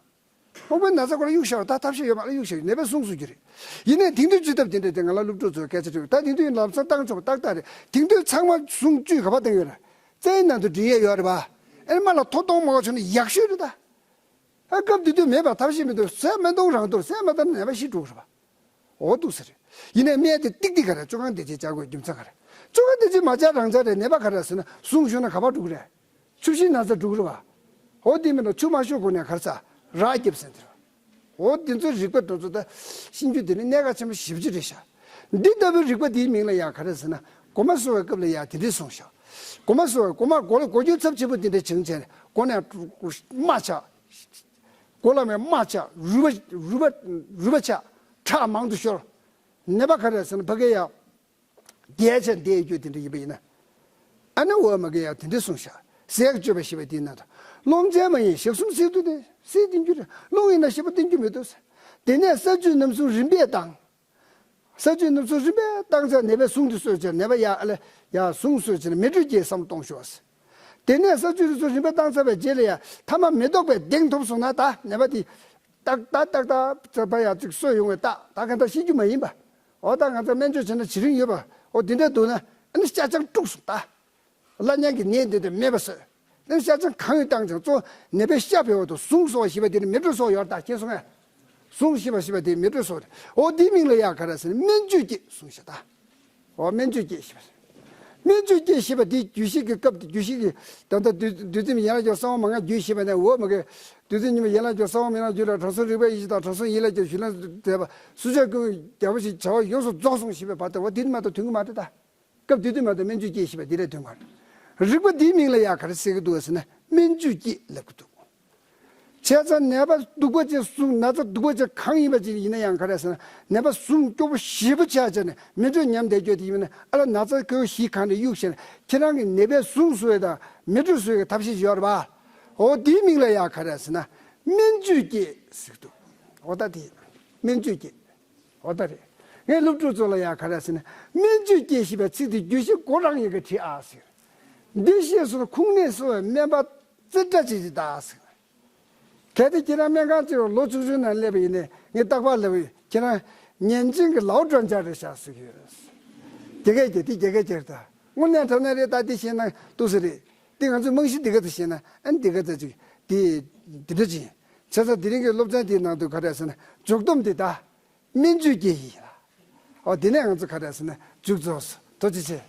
རྨོག་པའི་ན་ཚ་ཁོ་ལ་གཡུག་བཞག་ད་ཐབས་ཤེས་ཡོད་མ་ལ་གཡུག་བཞག་ནད་པའི་ཟུངས་གསོ་རྒྱུ་རེད། ཡིན་ནའི་དེང་དུས་སྤྱི་ཐབས་དེ་འདྲ་དེ་ང་ལ་སློབ་ཕྲུག་ཚོས་སྐད་ཆ་དྲིས་ད་དེང་དུས་ལམ་སང་བཏང་ཆོག་པ་ཏག་ཏག་རེད། དེང་དུས་ཚང་མ་ཟུངས་བཅུད་ག་པ་བཏང་ཡོད་རེད། རྩའི་ནང་དུ་འདྲེན་ཡས་ཡོད་རེད་པ། ཨ་ནི་མ་ལ་ཐོ་གཏོང་མ་གོ་ཆོག་ན་ཡག་ཤོས་རེད་ད། ཨ་སྐབས་དེ་དུས་མེད་པ་ཐབས་ཤེས་མི་འདུག་ཟས་སྨན་གཏོང་རང་འདུག་ཟས་མ་བཏང་ན་ནད་པ་ཤི་འགྲོ་གི་རེད་པ། འོ་འདུག་ཟེར་རེད། ཡིན་ནའི་སྨན་དེ་ཏིག་ཏིག་ག་རེ་བཅོ་ཁང་བདེ་སྐྱིད་བཅའ་དགོས་རྒྱུ་མཚན་ག་རེ། བཅོ་ཁང་བདེ་སྐྱིད་མ་བཅའ་རང་བཅའ་རེད། ནད་པ་ག་རེ་ཟེར་ན་ཟུངས་ཤོར་ན་ག་པར་འགྲོ་གི་རེད། ཆུ་ཤིང་ན་ཚ་འགྲོ་གི་རེད་བ། འོ་དེ་མིན་ན་ཆུ་མ་ཤོར་གོང་ནས་ག་རེ་ཟ། རགས་བརྒྱབ་ཟེར་དེ་རེད་བ། འོ་དེ་ཚོའི་རིག་པ་དེ་ཚོ་ད་ཤེས་རྒྱུ་དེ་ནི་གནད་འགག་ཆེན་པོ་ཞེ་པོ་ཅིག་རེད་ཤག་འདི་ལྟ་བུའི་རིག་པ་དེའི་མིང་ལ་ཡ་ག་རེ་ཟེར་ན་སྒོ་མ་གསོ་བའི་སྐབས་ལ་ཡ་དེ་འདྲས་གསུངས་ཤག་སྒོ་མ་གསོ་བའི་སྒོ་མ་སྒོ་ལ་སྒོ་རྒྱུ་ཚབས་ཆེན་པོ་དེ་འདྲས་བྱུང་བྱས་ནས་སྒོ་ནས་རྨ་ཆགས། སྒོ་ལ་མའི་རྨ་ཆགས། རུས་པ་རུས་པ་རུས་པ་ཆགས། ཁྲག་མང་དུ་ཤོར། ནད་པ་ག་རེ་ཟེར་ན་ཕ་གི་ཡ། རྒྱལ་ཆེན་དེའི་རྒྱུ་དེ་འདྲ་ཡིན་པ་ཡིན་ན། ཨ་ནི་འོ་མ་གི་ཡང་དེ་འདྲ་གསུངས་ཤག་ཟས་ཀྱི་སྤྱོད་པ་ཞེས་པ་དེའི་ནང་དུ། སློང་བྱེད་མ་ཡིན་ཞག་གསུམ་བསྲེགས་དུས་ནས་བསྲེགས་བསྟེན་རྒྱུ་རེད། སློང་ཡིན་ན་ཞེས་པ་བསྟེན་རྒྱུ་མི་འདུག་དེ་ནས་ས་བཅུད་རྣམ་གསུམ་རིམ་པས་བཏང་། ས་བཅུད་རྣམ་གསུམ་རིམ་པས་བཏང་ཚར་ནད་པའི་ཟུངས་དེ་གསོས་བྱས་ནད་པ་ཡ་ཨ་ལེ་ཡ་ཟུངས་གསོས་བྱས་ནས་མེ་དྲོད་སྐྱེས་བསམ་གཏོང་ཤོག་དེ་ནས་ས་བཅུད་རྣམ་གསུམ་རིམ་པས་བཏང་ཚར་བའི་རྗེས་ལ་ཡ་ཐ་མ་མེ་ཏོག་པའི་གདེང་ཐོབ་སོང་ན་ད་ནད་པ་དེ། ཏག་ཏག་ཏག་ཏག་ཙག་པ་ཡ་ཅིག་གསོ་ཡོང་བའི་རྟགས་ད་ག་འདྲ་ཤེས་རྒྱུ་མ་ཡིན་པ། འོ་ད་ང་ཚོ་སྨན་བཅོས་བྱས་ན་བྱེད་རིན་ཡོད་པ། འོ་འདི་འདྲ་འདུག་ན་ཨ་ནི་ཤ་ཆང་དཀྲུགས་སོང་ད། བླ་ཉལ་གྱི་ནད་འདི་དེ་མེད་པ་བཟོས། ཨ་ནི་ཤ་ཆང་གང་ཡོད་བཏང་ཅིང་གཙོ་ནད་པའི་ཤ་འཕེལ་བ་དང་ཟུངས་གསོ་བ་ཞེས་པ་དེ་ནི་མེ་དྲོད་གསོ་བ་ཡོད་རེད་ད་མཁྱེན་སོང་ངས། ཟུངས་ཞེས་པ་ཞེས་པ་དེ་མེ་དྲོད་གསོ་བ་རེད། འོ་འདིའི་མིང་ལ་ཡ་ག་རེ་ཟེར་ན་སྨན་བཅོས་སྐྱེས་ཟུངས་ཤ་ད། འོ་སྨན་བཅོས་སྐྱེས་ཞེས་པ་རེད། སྨན་བཅོས་སྐྱེས་ཞེས་པ་དེ་རྒྱུད་བཤད་ཀྱི་སྐབས་དེ་རྒྱུད་བཤད་ཀྱི་ད་ལྟ་བདུད་བདུད་རྩི་ཡན་ལག་བརྒྱད་གསང་བ་མན་ངག་རྒྱུད་ཞེས་པ་ནས་འོ་མ་གི་བདུད་རྩི་ཉི་མ་ཡན་ལག་བརྒྱད་གསང་བ་མན་ངག་རྒྱུད་ལ་དྲང་སྲོང་རིག་པའི་ཡེ་ཤེས་དང་དྲང་སྲོང་ཡིད་ལ་རྒྱུད་ཞུ་ལན་མཛད་པ་སུ་ཆ་ཀུན་རྒྱལ་པོ་ཞིག་བྱ་བ་ཡོངས་སུ་རྫོགས་སོང་ཞེས་པའི་བར་དུ་འོ་དེ་མ་གཏོགས་ཐོན་གི་མ་རེད་ད། སྐབས་དེ་དུས་མ་གཏོགས་སྨན་བཅོས་སྐྱེས་ཞེས་པ་འདི་ལས་ཐོན་པ་རེད། རིག་པ་འདིའི་མིང་ལ་ཡ་ག་རེ་ཟེར་གི་འདུག་ཟེར་ན་སྨན་བཅོས་སྐྱེས་ལབ་ཀྱི་འདུག་བྱས་ཙང་ནད་པ་སྡུག་པ་ཅན་ཟུངས་ན་ཚ་སྡུག་པ་ཅན་གང་ཡིན་པ་ཅིག་ཡིན་ན་ཡང་ག་རེ་ཟེར་ན་ནད་པ་ཟུངས་སྐྱོ་པོ་ཞེ་པོ་ཆགས་བྱས་ནས་མེ་དྲོད་ཉམས་བསྡད་རྒྱུ་དེ་ཡིན་ན་ཨ་ལ་ན་ཚ་སྐྱོ་པོ་ཞིག་གང་རེ་གཡུག་བྱས་ནས་ཁྱེད་རང་གི་ནད་པའི་ཟུངས་གསོ་ཡ་དང་མེ་དྲོད་གསོ་ཡ་གི་ཐབས་ཤེས་ཡོད་རེད་པ། འོ་དེའི་མིང་ལ་ཡ་ག་རེ་ཟེར་ན་སྨན་བཅོས་སྐྱེས་ཟེར་གི་འདུག་འོ་ད་དེ་སྨན་བཅོས་སྐྱེས། འོ་ད་རེད། ངས་སློབ་ཕྲུག་ཚོ་ལ་ཡང་ག་རེ་ཟེར་ན་སྨན་བཅོས་སྐྱེས་ཞེས་པའི་ཚིག་དེ་རྒྱུད་བཤད་མགོ་རང་ཡིན་ག་བྲིས་ཨ་ཟེར། འདི་ཤེས་སོང་ན་ཁུངས་སྣེ་གསོ་བའི་སྨན་པ་རྩེ་གྲ་ཅིག་ཅིག་གདའ་ཟེར། གལ་ཏེ་ཁྱེད་རང་སྨན་ཁང་ཅིག་ལ་ལོ་བཅུ་བཅུ་ནང་སླེབས་པ་ཡིན་ནའི་ངས་རྟག་པར་ལབ་ཡོད། ཁྱེད་རང་ཉན་ཅིང་གི་ལའོ་ཀྲོན་ཅག་རེད་ཤག་ཟེར་གྱི་ཡོད། རྒྱ་སྐད་ཀྱི་དེ་རྒྱ་སྐད་ཀྱི་རེད་ད། དངོས་གནས་དྲང་གནས་རེད་ད་འདི་ཤེས་ན་ཏོག་ཙམ་རེད། འདི་ང་ཚོའི་རྨང་གཞི་འདི་ག་ཚོད་ཤེས་ན་ཨ་ནི་འདི་ག་ཚོད་ཅིག་འདི་འདི་འདྲ་ཅིག་ཡིན། བྱས་ཙང་དེ་རིང་གི་སློབ་ཚན་འདིའི་ནང་དུ་ག་རེ་ཟེར་ན་འཇུག་སྡོམ་འདི་ད། སྨན་བཅོས་སྐྱེས་ཡིན་ལ། ཨོ་དེ་ནས་ང་ཚོ་ག་རེ་ཟེར་ན་མཇུག་རྫོགས་སོ། ཐུགས་རྗེ་ཆེ།